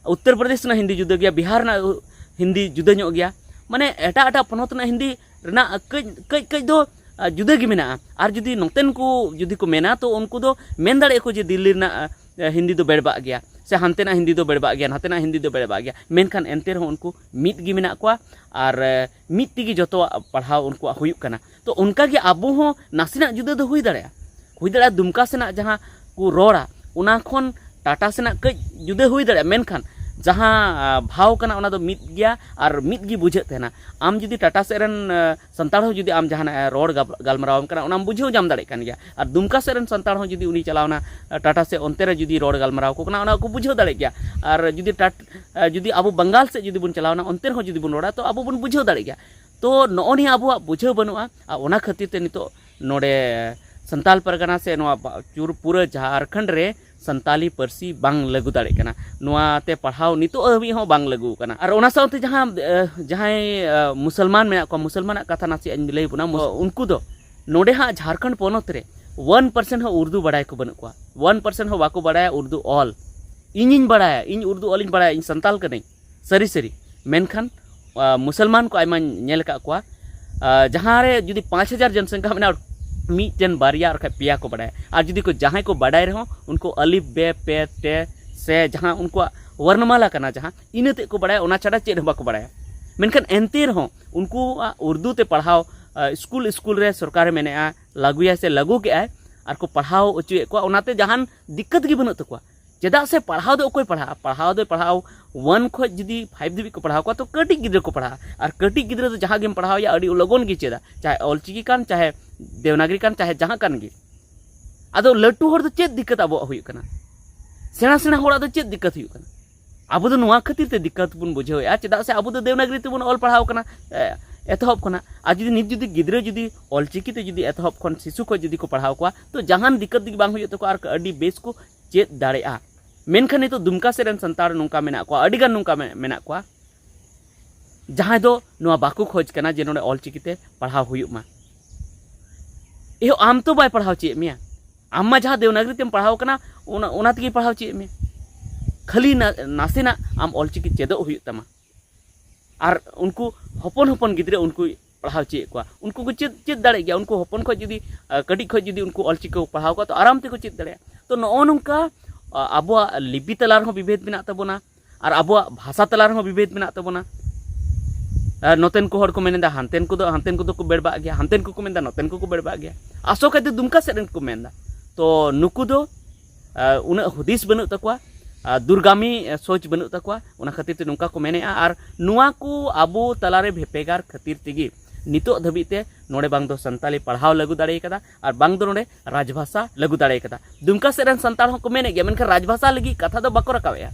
ᱩᱛᱛᱚᱨ ᱯᱨᱚᱫᱮᱥ ᱨᱮᱱᱟᱜ ᱦᱤᱱᱫᱤ ᱡᱩᱫᱟᱹ ᱜᱮᱭᱟ, ᱵᱤᱦᱟᱨ ᱨᱮᱱᱟᱜ ᱦᱤᱱᱫᱤ ᱡᱩᱫᱟᱹ ᱧᱚᱜ ᱜᱮᱭᱟ᱾ ᱢᱟᱱᱮ ᱮᱴᱟᱜ ᱮᱴᱟᱜ ᱯᱚᱱᱚᱛ ᱨᱮᱱᱟᱜ ᱦᱤᱱᱫᱤ ᱨᱮᱱᱟᱜ ᱠᱟᱹᱡ, ᱠᱟᱹᱡ, ᱠᱟᱹᱡ ᱫᱚ, ᱟ, ᱡᱩᱫᱟᱹ ᱜᱮ ᱢᱮᱱᱟᱜᱼᱟ᱾ ᱟᱨ ᱡᱩᱫᱤ ᱱᱚᱛᱮᱱ ᱠᱚ ᱡᱩᱫᱤ ᱠᱚ ᱢᱮᱱᱟ, ᱛᱚ ᱩᱱᱠᱩ ᱫᱚ ᱢᱮᱱ ᱫᱟᱲᱮᱭᱟᱜᱼᱟ ᱠᱚ ᱡᱮ ᱫᱤᱞᱞᱤ ᱨᱮᱱᱟᱜ, ᱟ, ᱦᱤᱱᱫᱤ ᱫᱚ ᱵᱮᱲᱵᱟᱜ ᱜᱮᱭᱟ, ᱥᱮ ᱦᱟᱱᱛᱮᱱᱟᱜ ᱦᱤᱱᱫᱤ ᱫᱚ ᱵᱮᱲᱵᱟᱜ ᱜᱮᱭᱟ, ᱱᱟᱛᱮᱱᱟᱜ ᱦᱤᱱᱫᱤ ᱫᱚ ᱵᱮᱲᱵᱟᱜ ᱜᱮᱭᱟ᱾ ᱢᱮᱱᱠᱷᱟᱱ ᱮᱱᱛᱮ ᱨᱮᱦᱚᱸ ᱩᱱᱠᱩ ᱢᱤᱫ ᱜᱮ ᱢᱮᱱᱟᱜ ᱠᱚᱣᱟ ᱟᱨ, ᱮ, ᱢᱤᱫ ᱛᱮᱜᱮ ᱡᱚᱛᱚᱣᱟᱜ ᱯᱟᱲᱦᱟᱣ ᱩᱱᱠᱩᱣᱟᱜ ᱦᱩᱭᱩᱜ ᱠᱟᱱᱟ᱾ ᱛᱚ ᱚᱱᱠᱟ ᱜᱮ ᱟᱵᱚ ᱦᱚᱸ ᱱᱟᱥᱮᱱᱟᱜ ᱡᱩᱫᱟᱹ ᱫᱚ ᱦᱩᱭ ᱫᱟᱲᱮᱭᱟᱜᱼᱟ, ᱦᱩᱭ ᱫᱟᱲᱮᱭᱟᱜᱼᱟ ᱫᱩᱢᱠᱟ ᱥᱮᱱᱟᱜ ᱡᱟᱦᱟᱸ ᱠᱚ ᱨᱚᱲᱟ, ᱚᱱᱟ ᱠᱷᱚᱱ ᱴᱟᱴᱟ ᱥᱮᱱᱟᱜ ᱠᱟᱹᱡ ᱡᱩᱫᱟᱹ ᱦᱩᱭ ᱫᱟᱲᱮᱭᱟᱜᱼᱟ, ᱢᱮᱱᱠᱷᱟᱱ ᱡᱟᱦᱟᱸ, ᱟ, ᱵᱷᱟᱣ ᱠᱟᱱᱟ, ᱚᱱᱟ ᱫᱚ ᱢᱤᱫ ᱜᱮᱭᱟ ᱟᱨ ᱢᱤᱫ ᱜᱮ ᱵᱩᱡᱷᱟᱹᱜ ᱛᱟᱦᱮᱱᱟ᱾ ᱟᱢ ᱡᱩᱫᱤ ᱴᱟᱴᱟ ᱥᱮᱫ ᱨᱮᱱ, ᱟ, ᱥᱟᱱᱛᱟᱲ ᱦᱚᱸ ᱡᱩᱫᱤ ᱟᱢ ᱡᱟᱦᱟᱱᱟᱜ, ᱟ, ᱨᱚᱲ ᱜᱟᱞ-, ᱜᱟᱞᱢᱟᱨᱟᱣ ᱟᱢ ᱠᱟᱱᱟ, ᱚᱱᱟᱢ ᱵᱩᱡᱷᱟᱹᱣ ᱧᱟᱢ ᱫᱟᱲᱮᱭᱟᱜ ᱠᱟᱱ ᱜᱮᱭᱟ᱾ ᱟᱨ ᱫᱩᱢᱠᱟ ᱥᱮᱫ ᱨᱮᱱ ᱥᱟᱱᱛᱟᱲ ᱦᱚᱸ ᱡᱩᱫᱤ ᱩᱱᱤ ᱪᱟᱞᱟᱣᱱᱟ, ᱟ, ᱴᱟᱴᱟ ᱥᱮᱫ, ᱚᱱᱛᱮ ᱨᱮ ᱡᱩᱫᱤ ᱨᱚᱲ ᱜᱟᱞᱢᱟᱨᱟᱣ ᱠᱚ ᱠᱟᱱᱟ, ᱚᱱᱟ ᱠᱚ ᱵᱩᱡᱷᱟᱹᱣ ᱫᱟᱲᱮᱭᱟᱜ ᱜᱮᱭᱟ᱾ ᱟᱨ ᱡᱩᱫᱤ ᱴᱟᱴ-, ᱟ, ᱡᱩᱫᱤ ᱟᱵᱚ ᱵᱟᱝᱜᱟᱞ ᱥᱮᱫ ᱡᱩᱫᱤ ᱵᱚᱱ ᱪᱟᱞᱟᱣᱱᱟ, ᱚᱱᱛᱮ ᱨᱮᱦᱚᱸ ᱡᱩᱫᱤ ᱵᱚᱱ ᱨᱚᱲᱟ, ᱛᱚ ᱟᱵᱚ ᱵᱚᱱ ᱵᱩᱡᱷᱟᱹᱣ ᱫᱟᱲᱮᱭᱟᱜ ᱜᱮᱭᱟ᱾ ᱛᱚ ᱱᱚᱜᱼᱚ ᱱᱤᱭᱟᱹ ᱟᱵᱚᱣᱟᱜ ᱵᱩᱡᱷᱟᱹᱣ ᱵᱟᱹᱱᱩᱜᱼᱟ᱾ ᱟᱨ ᱚᱱᱟ ᱠᱷᱟᱹᱛᱤᱨ ᱛᱮ ᱱᱤᱛᱚᱜ ᱱᱚᱰᱮ ᱥᱟᱱᱛᱟᱞ ᱯᱟᱨᱜᱟᱱᱟ ᱥᱮ ᱱᱚᱣᱟ ᱵᱟ-, ᱪᱩᱨ-, ᱯᱩᱨᱟᱹ ᱡᱷᱟᱲᱠᱷᱚᱸᱰ ᱨᱮ ᱥᱟᱱᱛᱟᱞᱤ ᱯᱟᱹᱨᱥᱤ ᱵᱟᱝ ᱞᱟᱹᱜᱩ ᱫᱟᱲᱮᱜ ᱠᱟᱱᱟ᱾ ᱱᱚᱣᱟ ᱛᱮ ᱯᱟᱲᱦᱟᱣ ᱱᱤᱛᱚᱜ ᱦᱟᱹᱵᱤᱡ ᱦᱚᱸ ᱵᱟᱝ ᱞᱟᱹᱜᱩ ᱟᱠᱟᱱᱟ᱾ ᱟᱨ ᱚᱱᱟ ᱥᱟᱶᱛᱮ ᱡᱟᱦᱟᱸ, ᱮ, ᱡᱟᱦᱟᱸᱭ, ᱮ, ᱢᱩᱥᱚᱞᱢᱟᱱ ᱢᱮᱱᱟᱜ ᱠᱚᱣᱟ, ᱢᱩᱥᱚᱞᱢᱟᱱᱟᱜ ᱠᱟᱛᱷᱟ ᱱᱟᱥᱮᱭᱟᱜ ᱤᱧ ᱞᱟᱹᱭ ᱟᱵᱚᱱᱟ᱾ ᱢᱩᱥ-, ᱩᱱᱠᱩ ᱫᱚ ᱱᱚᱰᱮ ᱦᱟᱸᱜ ᱡᱷᱟᱲᱠᱷᱚᱸᱰ ᱯᱚᱱᱚᱛ ᱨᱮ ᱚᱣᱟᱱ ᱯᱟᱨᱥᱮᱱᱴ ᱦᱚᱸ ᱩᱨᱫᱩ ᱵᱟᱲᱟᱭ ᱠᱚ ᱵᱟᱹᱱᱩᱜ ᱠᱚᱣᱟ, ᱚᱣᱟᱱ ᱯᱟᱨᱥᱮᱱᱴ ᱦᱚᱸ ᱵᱟᱠᱚ ᱵᱟᱲᱟᱭᱟ ᱩᱨᱫᱩ ᱚᱞ᱾ ᱤᱧᱤᱧ ᱵᱟᱲᱟᱭᱟ, ᱤᱧ ᱩᱨᱫᱩ ᱚᱞᱤᱧ ᱵᱟᱲᱟᱭᱟ, ᱤᱧ ᱥᱟᱱᱛᱟᱞ ᱠᱟᱹᱱᱟᱹᱧ, ᱥᱟᱹᱨᱤ ᱥᱟᱹᱨᱤ᱾ ᱢᱮᱱᱠᱷᱟᱱ, ᱟ, ᱢᱩᱥᱚᱞᱢᱟᱱ ᱠᱚ ᱟᱭᱢᱟᱧ ᱧᱮᱞ ᱟᱠᱟᱫ ᱠᱚᱣᱟ, ᱟ, ᱡᱟᱦᱟᱸ ᱨᱮ ᱡᱩᱫᱤ ᱯᱟᱸᱪ ᱦᱟᱡᱟᱨ ᱡᱚᱱᱥᱚᱝᱠᱷᱟ ᱢᱮᱱᱟᱜᱼᱟ, ᱢᱤᱫᱴᱮᱱ ᱵᱟᱨᱭᱟ ᱟᱨ ᱵᱟᱠᱷᱟᱡ ᱯᱮᱭᱟ ᱠᱚ ᱵᱟᱲᱟᱭᱟ᱾ ᱟᱨ ᱡᱩᱫᱤ ᱠᱚ, ᱡᱟᱦᱟᱸᱭ ᱠᱚ ᱵᱟᱰᱟᱭ ᱨᱮᱦᱚᱸ, ᱩᱱᱠᱩ ᱟᱞᱤᱯ, ᱵᱮ, ᱯᱮ, ᱴᱮ, ᱥᱮ ᱡᱟᱦᱟᱸ ᱩᱱᱠᱩᱣᱟᱜ ᱣᱚᱨᱱᱚᱢᱟᱞᱟ ᱠᱟᱱᱟ, ᱡᱟᱦᱟᱸ ᱤᱱᱟᱹ ᱛᱮᱫ ᱠᱚ ᱵᱟᱲᱟᱭᱟ, ᱚᱱᱟ ᱪᱷᱟᱰᱟ ᱪᱮᱫ ᱦᱚᱸ ᱵᱟᱠᱚ ᱵᱟᱲᱟᱭᱟ᱾ ᱢᱮᱱᱠᱷᱟᱱ ᱮᱱᱛᱮ ᱨᱮᱦᱚᱸ ᱩᱱᱠᱩᱣᱟᱜ ᱩᱨᱫᱩ ᱛᱮ ᱯᱟᱲᱦᱟᱣ, ᱟ, ᱥᱠᱩᱞ, ᱥᱠᱩᱞ ᱨᱮ ᱥᱚᱨᱠᱟᱨᱮ ᱢᱮᱱᱮᱜᱼᱟ, ᱞᱟᱹᱜᱩᱭᱟ ᱥᱮ ᱞᱟᱹᱜᱩ ᱠᱮᱜᱼᱟᱭ, ᱟᱨ ᱠᱚ ᱯᱟᱲᱦᱟᱣ ᱦᱚᱪᱚᱭᱮᱫ ᱠᱚᱣᱟ, ᱚᱱᱟᱛᱮ ᱡᱟᱦᱟᱱ ᱫᱤᱠᱠᱟᱛ ᱜᱮ ᱵᱟᱹᱱᱩᱜ ᱛᱟᱠᱚᱣᱟ᱾ ᱪᱮᱫᱟᱜ ᱥᱮ ᱯᱟᱲᱦᱟᱣ ᱫᱚ ᱚᱠᱚᱭ ᱯᱟᱲᱦᱟᱜᱼᱟ? ᱯᱟᱲᱦᱟᱣ ᱫᱚᱭ ᱯᱟᱲᱦᱟᱣ ᱚᱣᱟᱱ ᱠᱷᱚᱱ ᱡᱩᱫᱤ ᱯᱷᱟᱭᱤᱵᱷ ᱫᱷᱟᱹᱵᱤᱡ ᱠᱚ ᱯᱟᱲᱦᱟᱣ ᱠᱚᱣᱟ, ᱛᱚ ᱠᱟᱹᱴᱤᱡ ᱜᱤᱫᱽᱨᱟᱹ ᱠᱚ ᱯᱟᱲᱦᱟᱜᱼᱟ᱾ ᱟᱨ ᱠᱟᱹᱴᱤᱡ ᱜᱤᱫᱽᱨᱟᱹ ᱫᱚ ᱡᱟᱦᱟᱸ ᱜᱮᱢ ᱯᱟᱲᱦᱟᱣᱮᱭᱟ, ᱟᱹᱰᱤ ᱞᱚᱜᱚᱱ ᱜᱮ ᱪᱮᱫᱟ, ᱪᱟᱦᱮ ᱚᱞᱪᱤᱠᱤ ᱠᱟᱱ, ᱪᱟᱦᱮ ᱫᱮᱵᱽᱱᱟᱜᱽᱨᱤ ᱠᱟᱱ, ᱪᱟᱦᱮ ᱡᱟᱦᱟᱸ ᱠᱟᱱ ᱜᱮ᱾ ᱟᱫᱚ ᱞᱟᱹᱴᱩ ᱦᱚᱲ ᱫᱚ ᱪᱮᱫ ᱫᱤᱠᱠᱟᱛ ᱟᱵᱚᱣᱟᱜ ᱦᱩᱭᱩᱜ ᱠᱟᱱᱟ? ᱥᱮᱬᱟ ᱥᱮᱬᱟ ᱦᱚᱲᱟᱜ ᱫᱚ ᱪᱮᱫ ᱫᱤᱠᱠᱟᱛ ᱦᱩᱭᱩᱜ ᱠᱟᱱᱟ? ᱟᱵᱚ ᱫᱚ ᱱᱚᱣᱟ ᱠᱷᱟᱹᱛᱤᱨ ᱛᱮ ᱫᱤᱠᱠᱟᱛ ᱵᱚᱱ ᱵᱩᱡᱷᱟᱹᱣᱮᱫᱼᱟ, ᱪᱮᱫᱟᱜ ᱥᱮ ᱟᱵᱚ ᱫᱚ ᱫᱮᱵᱽᱱᱟᱜᱽᱨᱤ ᱛᱮᱵᱚᱱ ᱚᱞ ᱯᱟᱲᱦᱟᱣ ᱠᱟᱱᱟ, ᱮ, ᱮᱛᱚᱦᱚᱵ ᱠᱷᱚᱱᱟᱜ᱾ ᱟᱨ ᱡᱩᱫᱤ ᱱᱤᱛ ᱡᱩᱫᱤ ᱜᱤᱫᱽᱨᱟᱹ ᱡᱩᱫᱤ ᱚᱞᱪᱤᱠᱤ ᱛᱮ ᱡᱩᱫᱤ ᱮᱛᱚᱦᱚᱵ ᱠᱷᱚᱱ, ᱥᱤᱥᱩ ᱠᱷᱚᱱ ᱡᱩᱫᱤ ᱠᱚ ᱯᱟᱲᱦᱟᱣ ᱠᱚᱣᱟ, ᱛᱚ ᱡᱟᱦᱟᱱ ᱫᱤᱠᱠᱟᱛ ᱜᱮ ᱵᱟᱝ ᱦᱩᱭᱩᱜ ᱛᱟᱠᱚᱣᱟ ᱟᱨ ᱟᱹᱰᱤ ᱵᱮᱥ ᱠᱚ ᱪᱮᱫ ᱫᱟᱲᱮᱭᱟᱜᱼᱟ᱾ ᱢᱮᱱᱠᱷᱟᱱ ᱱᱤᱛᱚᱜ ᱫᱩᱢᱠᱟ ᱥᱮᱫ ᱨᱮᱱ ᱥᱟᱱᱛᱟᱲ ᱱᱚᱝᱠᱟ ᱢᱮᱱᱟᱜ ᱠᱚᱣᱟ, ᱟᱹᱰᱤᱜᱟᱱ ᱱᱚᱝᱠᱟ ᱢᱮ-, ᱢᱮᱱᱟᱜ ᱠᱚᱣᱟ, ᱡᱟᱦᱟᱸᱭ ᱫᱚ ᱱᱚᱣᱟ ᱵᱟᱠᱚ ᱠᱷᱚᱡᱽ ᱠᱟᱱᱟ ᱡᱮ ᱱᱚᱰᱮ ᱚᱞᱪᱤᱠᱤ ᱛᱮ ᱯᱟᱲᱦᱟᱣ ᱦᱩᱭᱩᱜ ᱢᱟ᱾ ᱮᱦᱚ, ᱟᱢ ᱛᱚ ᱵᱟᱭ ᱯᱟᱲᱦᱟᱣ ᱦᱚᱪᱚᱭᱮᱫ ᱢᱮᱭᱟ, ᱟᱢ ᱢᱟ ᱡᱟᱦᱟᱸ ᱫᱮᱣᱱᱟᱜᱽᱨᱤ ᱛᱮᱢ ᱯᱟᱲᱦᱟᱣ ᱠᱟᱱᱟ, ᱚᱱᱟ, ᱚᱱᱟ ᱛᱮᱜᱮ ᱯᱟᱲᱦᱟᱣ ᱦᱚᱪᱚᱭᱮᱫ ᱢᱮᱭᱟ᱾ ᱠᱷᱟᱹᱞᱤ ᱱᱟ-, ᱱᱟᱥᱮᱱᱟᱜ ᱟᱢ ᱚᱞᱪᱤᱠᱤ ᱪᱮᱫᱚᱜ ᱦᱩᱭᱩᱜ ᱛᱟᱢᱟ᱾ ᱟᱨ ᱩᱱᱠᱩ ᱦᱚᱯᱚᱱ ᱦᱚᱯᱚᱱ ᱜᱤᱫᱽᱨᱟᱹ ᱩᱱᱠᱩ ᱯᱟᱲᱦᱟᱣ ᱦᱚᱪᱚᱭᱮᱫ ᱠᱚᱣᱟ, ᱩᱱᱠᱩ ᱠᱚ ᱪᱮᱫ, ᱪᱮᱫ ᱫᱟᱲᱮᱭᱟᱜ ᱜᱮᱭᱟ᱾ ᱩᱱᱠᱩ ᱦᱚᱯᱚᱱ ᱠᱷᱚᱱ ᱡᱩᱫᱤ, ᱟᱸ, ᱠᱟᱹᱴᱤᱡ ᱠᱷᱚᱱ ᱡᱩᱫᱤ ᱩᱱᱠᱩ ᱚᱞᱪᱤᱠᱤ ᱠᱚ ᱯᱟᱲᱦᱟᱣ ᱠᱚᱣᱟ, ᱛᱚ ᱟᱨᱟᱢ ᱛᱮᱠᱚ ᱪᱮᱫ ᱫᱟᱲᱮᱭᱟᱜᱼᱟ᱾ ᱛᱚ ᱱᱚᱜᱼᱚ ᱱᱚᱝᱠᱟ, ᱟ, ᱟᱵᱚᱣᱟᱜ ᱞᱤᱯᱤ ᱛᱟᱞᱟ ᱨᱮᱦᱚᱸ ᱵᱤᱵᱷᱮᱫ ᱢᱮᱱᱟᱜ ᱛᱟᱵᱚᱱᱟ, ᱟᱨ ᱟᱵᱚᱣᱟᱜ ᱵᱷᱟᱥᱟ ᱛᱟᱞᱟ ᱨᱮᱦᱚᱸ ᱵᱤᱵᱷᱮᱫ ᱢᱮᱱᱟᱜ ᱛᱟᱵᱚᱱᱟ᱾ ᱟᱨ ᱱᱚᱛᱮᱱ ᱠᱚ ᱦᱚᱲ ᱠᱚ ᱢᱮᱱ ᱮᱫᱟ, ᱦᱟᱱᱛᱮᱱ ᱠᱚᱫᱚ, ᱦᱟᱱᱛᱮᱱ ᱠᱚᱫᱚ ᱠᱚ ᱵᱮᱲᱵᱟᱜ ᱜᱮᱭᱟ, ᱦᱟᱱᱛᱮᱱ ᱠᱚᱠᱚ ᱢᱮᱱ ᱮᱫᱟ, ᱱᱚᱛᱮᱱ ᱠᱚᱠᱚ ᱵᱮᱲᱵᱟᱜ ᱜᱮᱭᱟ᱾ ᱟᱥᱚᱠᱟᱭᱛᱮ ᱫᱩᱢᱠᱟ ᱥᱮᱫ ᱨᱮᱱ ᱠᱚ ᱢᱮᱱ ᱮᱫᱟ᱾ ᱛᱚ ᱱᱩᱠᱩ ᱫᱚ, ᱟ, ᱩᱱᱟᱹᱜ ᱦᱩᱫᱤᱥ ᱵᱟᱹᱱᱩᱜ ᱛᱟᱠᱚᱣᱟ, ᱟ, ᱫᱩᱨᱜᱟᱢᱤ, ᱟ, ᱥᱳᱪ ᱵᱟᱹᱱᱩᱜ ᱛᱟᱠᱚᱣᱟ, ᱚᱱᱟ ᱠᱷᱟᱹᱛᱤᱨ ᱛᱮ ᱱᱚᱝᱠᱟ ᱠᱚ ᱢᱮᱱᱮᱫᱼᱟ᱾ ᱟᱨ ᱱᱚᱣᱟ ᱠᱚ ᱟᱵᱚ ᱛᱟᱞᱟᱨᱮ ᱵᱷᱮᱯᱮᱜᱟᱨ ᱠᱷᱟᱹᱛᱤᱨ ᱛᱮᱜᱮ ᱱᱤᱛᱚᱜ ᱫᱷᱟᱹᱵᱤᱡ ᱛᱮ ᱱᱚᱰᱮ ᱵᱟᱝ ᱫᱚ ᱥᱟᱱᱛᱟᱞᱤ ᱯᱟᱲᱦᱟᱣ ᱞᱟᱹᱜᱩ ᱫᱟᱲᱮ ᱠᱟᱫᱟ, ᱟᱨ ᱵᱟᱝ ᱫᱚ ᱱᱚᱰᱮ ᱨᱟᱡᱽᱵᱷᱟᱥᱟ ᱞᱟᱹᱜᱩ ᱫᱟᱲᱮ ᱠᱟᱫᱟ᱾ ᱫᱩᱢᱠᱟ ᱥᱮᱫ ᱨᱮᱱ ᱥᱟᱱᱛᱟᱲ ᱦᱚᱸᱠᱚ ᱢᱮᱱᱮᱫ ᱜᱮᱭᱟ, ᱢᱮᱱᱠᱷᱟᱱ ᱨᱟᱡᱽᱵᱷᱟᱥᱟ ᱞᱟᱹᱜᱤᱫ ᱠᱟᱛᱷᱟ ᱫᱚ ᱵᱟᱠᱚ ᱨᱟᱠᱟᱵᱮᱫᱼᱟ᱾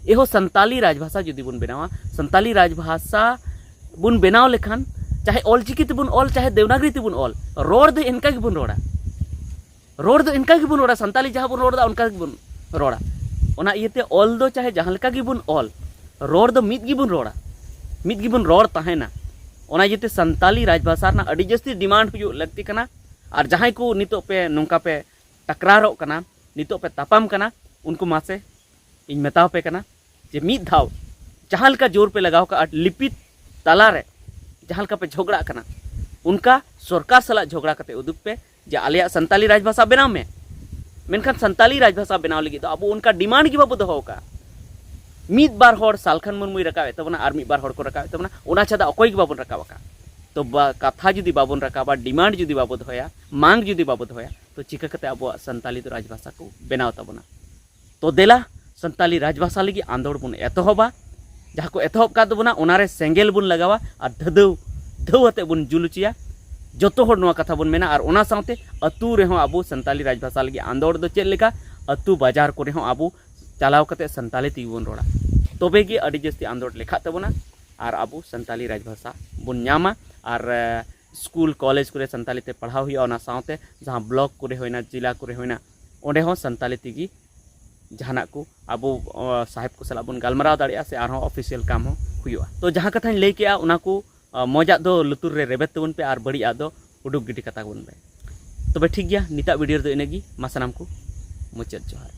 ᱮᱦᱚ, ᱥᱟᱱᱛᱟᱞᱤ ᱨᱟᱡᱽᱵᱷᱟᱥᱟ ᱡᱩᱫᱤ ᱵᱚᱱ ᱵᱮᱱᱟᱣᱟ, ᱥᱟᱱᱛᱟᱞᱤ ᱨᱟᱡᱽᱵᱷᱟᱥᱟ ᱵᱚᱱ ᱵᱮᱱᱟᱣ ᱞᱮᱠᱷᱟᱱ, ᱪᱟᱦᱮ ᱚᱞᱪᱤᱠᱤ ᱛᱮᱵᱚᱱ ᱚᱞ, ᱪᱟᱦᱮ ᱫᱮᱣᱱᱟᱜᱽᱨᱤ ᱛᱮᱵᱚᱱ ᱚᱞ, ᱨᱚᱲ ᱫᱚ ᱤᱱᱠᱟ ᱜᱮᱵᱚᱱ ᱨᱚᱲᱟ᱾ ᱨᱚᱲ ᱫᱚ ᱤᱱᱠᱟ ᱜᱮᱵᱚᱱ ᱨᱚᱲᱟ, ᱥᱟᱱᱛᱟᱞᱤ ᱡᱟᱦᱟᱸ ᱵᱚᱱ ᱨᱚᱲ ᱮᱫᱟ, ᱚᱱᱠᱟ ᱜᱮᱵᱚᱱ ᱨᱚᱲᱟ᱾ ᱚᱱᱟ ᱤᱭᱟᱹᱛᱮ ᱚᱞ ᱫᱚ ᱪᱟᱦᱮ ᱡᱟᱦᱟᱸ ᱞᱮᱠᱟ ᱜᱮᱵᱚᱱ ᱚᱞ, ᱨᱚᱲ ᱫᱚ ᱢᱤᱫ ᱜᱮᱵᱚᱱ ᱨᱚᱲᱟ, ᱢᱤᱫ ᱜᱮᱵᱚᱱ ᱨᱚᱲ ᱛᱟᱦᱮᱱᱟ᱾ ᱚᱱᱟ ᱤᱭᱟᱹᱛᱮ ᱥᱟᱱᱛᱟᱞᱤ ᱨᱟᱡᱽᱵᱷᱟᱥᱟ ᱨᱮᱱᱟᱜ ᱟᱹᱰᱤ ᱡᱟᱹᱥᱛᱤ ᱰᱤᱢᱟᱱᱰ ᱦᱩᱭᱩᱜ ᱞᱟᱹᱠᱛᱤ ᱠᱟᱱᱟ᱾ ᱟᱨ ᱡᱟᱦᱟᱸᱭ ᱠᱚ ᱱᱤᱛᱚᱜ ᱯᱮ ᱱᱚᱝᱠᱟ ᱯᱮ ᱴᱟᱠᱨᱟᱨᱚᱜ ᱠᱟᱱᱟ, ᱱᱤᱛᱚᱜ ᱯᱮ ᱛᱟᱯᱟᱢ ᱠᱟᱱᱟ, ᱩᱱᱠᱩ ᱢᱟᱥᱮ, ᱤᱧ ᱢᱮᱛᱟᱣ ᱯᱮ ᱠᱟᱱᱟ ᱡᱮ ᱢᱤᱫ ᱫᱷᱟᱣ ᱡᱟᱦᱟᱸ ᱞᱮᱠᱟ ᱡᱳᱨ ᱯᱮ ᱞᱟᱜᱟᱣ ᱠᱟᱜᱼᱟ, ᱞᱤᱯᱤ ᱛᱟᱞᱟᱨᱮ ᱡᱟᱦᱟᱸ ᱞᱮᱠᱟ ᱯᱮ ᱡᱷᱚᱜᱽᱲᱟᱜ ᱠᱟᱱᱟ, ᱚᱱᱠᱟ ᱥᱚᱨᱠᱟᱨ ᱥᱟᱞᱟᱜ ᱡᱷᱚᱜᱽᱲᱟ ᱠᱟᱛᱮ ᱩᱫᱩᱜ ᱯᱮ ᱡᱮ ᱟᱞᱮᱭᱟᱜ ᱥᱟᱱᱛᱟᱞᱤ ᱨᱟᱡᱽᱵᱷᱟᱥᱟ ᱵᱮᱱᱟᱣ ᱢᱮ᱾ ᱢᱮᱱᱠᱷᱟᱱ ᱥᱟᱱᱛᱟᱞᱤ ᱨᱟᱡᱽᱵᱷᱟᱥᱟ ᱵᱮᱱᱟᱣ ᱞᱟᱹᱜᱤᱫ ᱫᱚ ᱟᱵᱚ ᱚᱱᱠᱟ ᱰᱤᱢᱟᱱᱰ ᱜᱮ ᱵᱟᱵᱚ ᱫᱚᱦᱚ ᱟᱠᱟᱫᱼᱟ᱾ ᱢᱤᱫ ᱵᱟᱨ ᱦᱚᱲ ᱥᱟᱞᱠᱷᱟᱱ ᱢᱩᱨᱢᱩᱭ ᱨᱟᱠᱟᱵᱮᱫ ᱛᱟᱵᱚᱱᱟ, ᱟᱨ ᱢᱤᱫ ᱵᱟᱨ ᱦᱚᱲ ᱠᱚ ᱨᱟᱠᱟᱵᱮᱫ ᱛᱟᱵᱚᱱᱟ, ᱚᱱᱟ ᱪᱷᱟᱰᱟ ᱚᱠᱚᱭ ᱜᱮ ᱵᱟᱵᱚᱱ ᱨᱟᱠᱟᱵ ᱟᱠᱟᱫ᱾ ᱛᱚ ᱵᱟ-, ᱠᱟᱛᱷᱟ ᱡᱩᱫᱤ ᱵᱟᱵᱚᱱ ᱨᱟᱠᱟᱵᱟ, ᱰᱤᱢᱟᱱᱰ ᱡᱩᱫᱤ ᱵᱟᱵᱚ ᱫᱚᱦᱚᱭᱟ, ᱢᱟᱝ ᱡᱩᱫᱤ ᱵᱟᱵᱚ ᱫᱚᱦᱚᱭᱟ, ᱛᱚ ᱪᱤᱠᱟᱹ ᱠᱟᱛᱮ ᱟᱵᱚᱣᱟᱜ ᱥᱟᱱᱛᱟᱞᱤ ᱫᱚ ᱨᱟᱡᱽᱵᱷᱟᱥᱟ ᱠᱚ ᱵᱮᱱᱟᱣ ᱛᱟᱵᱚᱱᱟ? ᱛᱚ ᱫᱮᱞᱟ, ᱥᱟᱱᱛᱟᱞᱤ ᱨᱟᱡᱽᱵᱷᱟᱥᱟ ᱞᱟᱹᱜᱤᱫ ᱟᱸᱫᱳᱲ ᱵᱚᱱ ᱮᱛᱚᱦᱚᱵᱟ᱾ ᱡᱟᱦᱟᱸ ᱠᱚ ᱮᱛᱚᱦᱚᱵ ᱠᱟᱫ ᱛᱟᱵᱚᱱᱟ, ᱚᱱᱟᱨᱮ ᱥᱮᱸᱜᱮᱞ ᱵᱚᱱ ᱞᱟᱜᱟᱣᱟ ᱟᱨ ᱫᱷᱟᱹᱫᱷᱟᱹᱣ ᱫᱷᱟᱹᱣ ᱟᱛᱮ ᱵᱚᱱ ᱡᱩᱞ ᱦᱚᱪᱚᱭᱟ᱾ ᱡᱚᱛᱚ ᱦᱚᱲ ᱱᱚᱣᱟ ᱠᱟᱛᱷᱟ ᱵᱚᱱ ᱢᱮᱱᱟ᱾ ᱟᱨ ᱚᱱᱟ ᱥᱟᱶᱛᱮ ᱟᱹᱛᱩ ᱨᱮᱦᱚᱸ ᱟᱵᱚ ᱥᱟᱱᱛᱟᱞᱤ ᱨᱟᱡᱽᱵᱷᱟᱥᱟ ᱞᱟᱹᱜᱤᱫ ᱟᱸᱫᱳᱲ ᱫᱚ ᱪᱮᱫ ᱞᱮᱠᱟ, ᱟᱹᱛᱩ ᱵᱟᱡᱟᱨ ᱠᱚᱨᱮ ᱦᱚᱸ ᱟᱵᱚ ᱪᱟᱞᱟᱣ ᱠᱟᱛᱮ ᱥᱟᱱᱛᱟᱞᱤ ᱛᱮᱜᱮ ᱵᱚᱱ ᱨᱚᱲᱟ, ᱛᱚᱵᱮ ᱜᱮ ᱟᱹᱰᱤ ᱡᱟᱹᱥᱛᱤ ᱟᱸᱫᱳᱲ ᱞᱮᱠᱷᱟᱜ ᱛᱟᱵᱚᱱᱟ ᱟᱨ ᱟᱵᱚ ᱥᱟᱱᱛᱟᱞᱤ ᱨᱟᱡᱽᱵᱷᱟᱥᱟ ᱵᱚᱱ ᱧᱟᱢᱟ᱾ ᱟᱨ ᱮ, ᱥᱠᱩᱞ ᱠᱚᱞᱮᱡᱽ ᱠᱚᱨᱮ ᱥᱟᱱᱛᱟᱞᱤ ᱛᱮ ᱯᱟᱲᱦᱟᱣ ᱦᱩᱭᱩᱜᱼᱟ, ᱚᱱᱟ ᱥᱟᱶᱛᱮ ᱡᱟᱦᱟᱸ ᱵᱞᱚᱠ ᱠᱚᱨᱮ ᱦᱩᱭᱱᱟ, ᱡᱮᱞᱟ ᱠᱚᱨᱮ ᱦᱩᱭᱱᱟ, ᱚᱸᱰᱮ ᱦᱚᱸ ᱥᱟᱱᱛᱟᱞᱤ ᱛᱮᱜᱮ ᱡᱟᱦᱟᱱᱟᱜ ᱠᱚ ᱟᱵᱚ ᱚ, ᱥᱟᱦᱮᱵᱽ ᱠᱚ ᱥᱟᱞᱟᱜ ᱵᱚᱱ ᱜᱟᱞᱢᱟᱨᱟᱣ ᱫᱟᱲᱮᱭᱟᱜᱼᱟ ᱥᱮ ᱟᱨᱦᱚᱸ ᱚᱯᱷᱤᱥᱤᱭᱟᱞ ᱠᱟᱢ ᱦᱚᱸ ᱦᱩᱭᱩᱜᱼᱟ᱾ ᱛᱚ ᱡᱟᱦᱟᱸ ᱠᱟᱛᱷᱟᱧ ᱞᱟᱹᱭ ᱠᱮᱜᱼᱟ, ᱚᱱᱟ ᱠᱚ ᱚ, ᱢᱚᱡᱟᱜ ᱫᱚ ᱞᱩᱛᱩᱨ ᱨᱮ ᱨᱮᱵᱮᱫ ᱛᱟᱵᱚᱱ ᱯᱮ ᱟᱨ ᱵᱟᱹᱲᱤᱡᱟᱜ ᱫᱚ ᱩᱰᱩᱠ ᱜᱤᱰᱤ ᱠᱟᱛᱟ ᱵᱚᱱ ᱯᱮ᱾ ᱛᱚᱵᱮ ᱴᱷᱤᱠ ᱜᱮᱭᱟ, ᱱᱤᱛᱟᱜ ᱵᱷᱤᱰᱤᱭᱳ ᱨᱮᱫᱚ ᱤᱱᱟᱹᱜᱮ᱾ ᱢᱟ ᱥᱟᱱᱟᱢ ᱠᱚ ᱢᱩᱪᱟᱹᱫ ᱡᱚᱦᱟᱨ᱾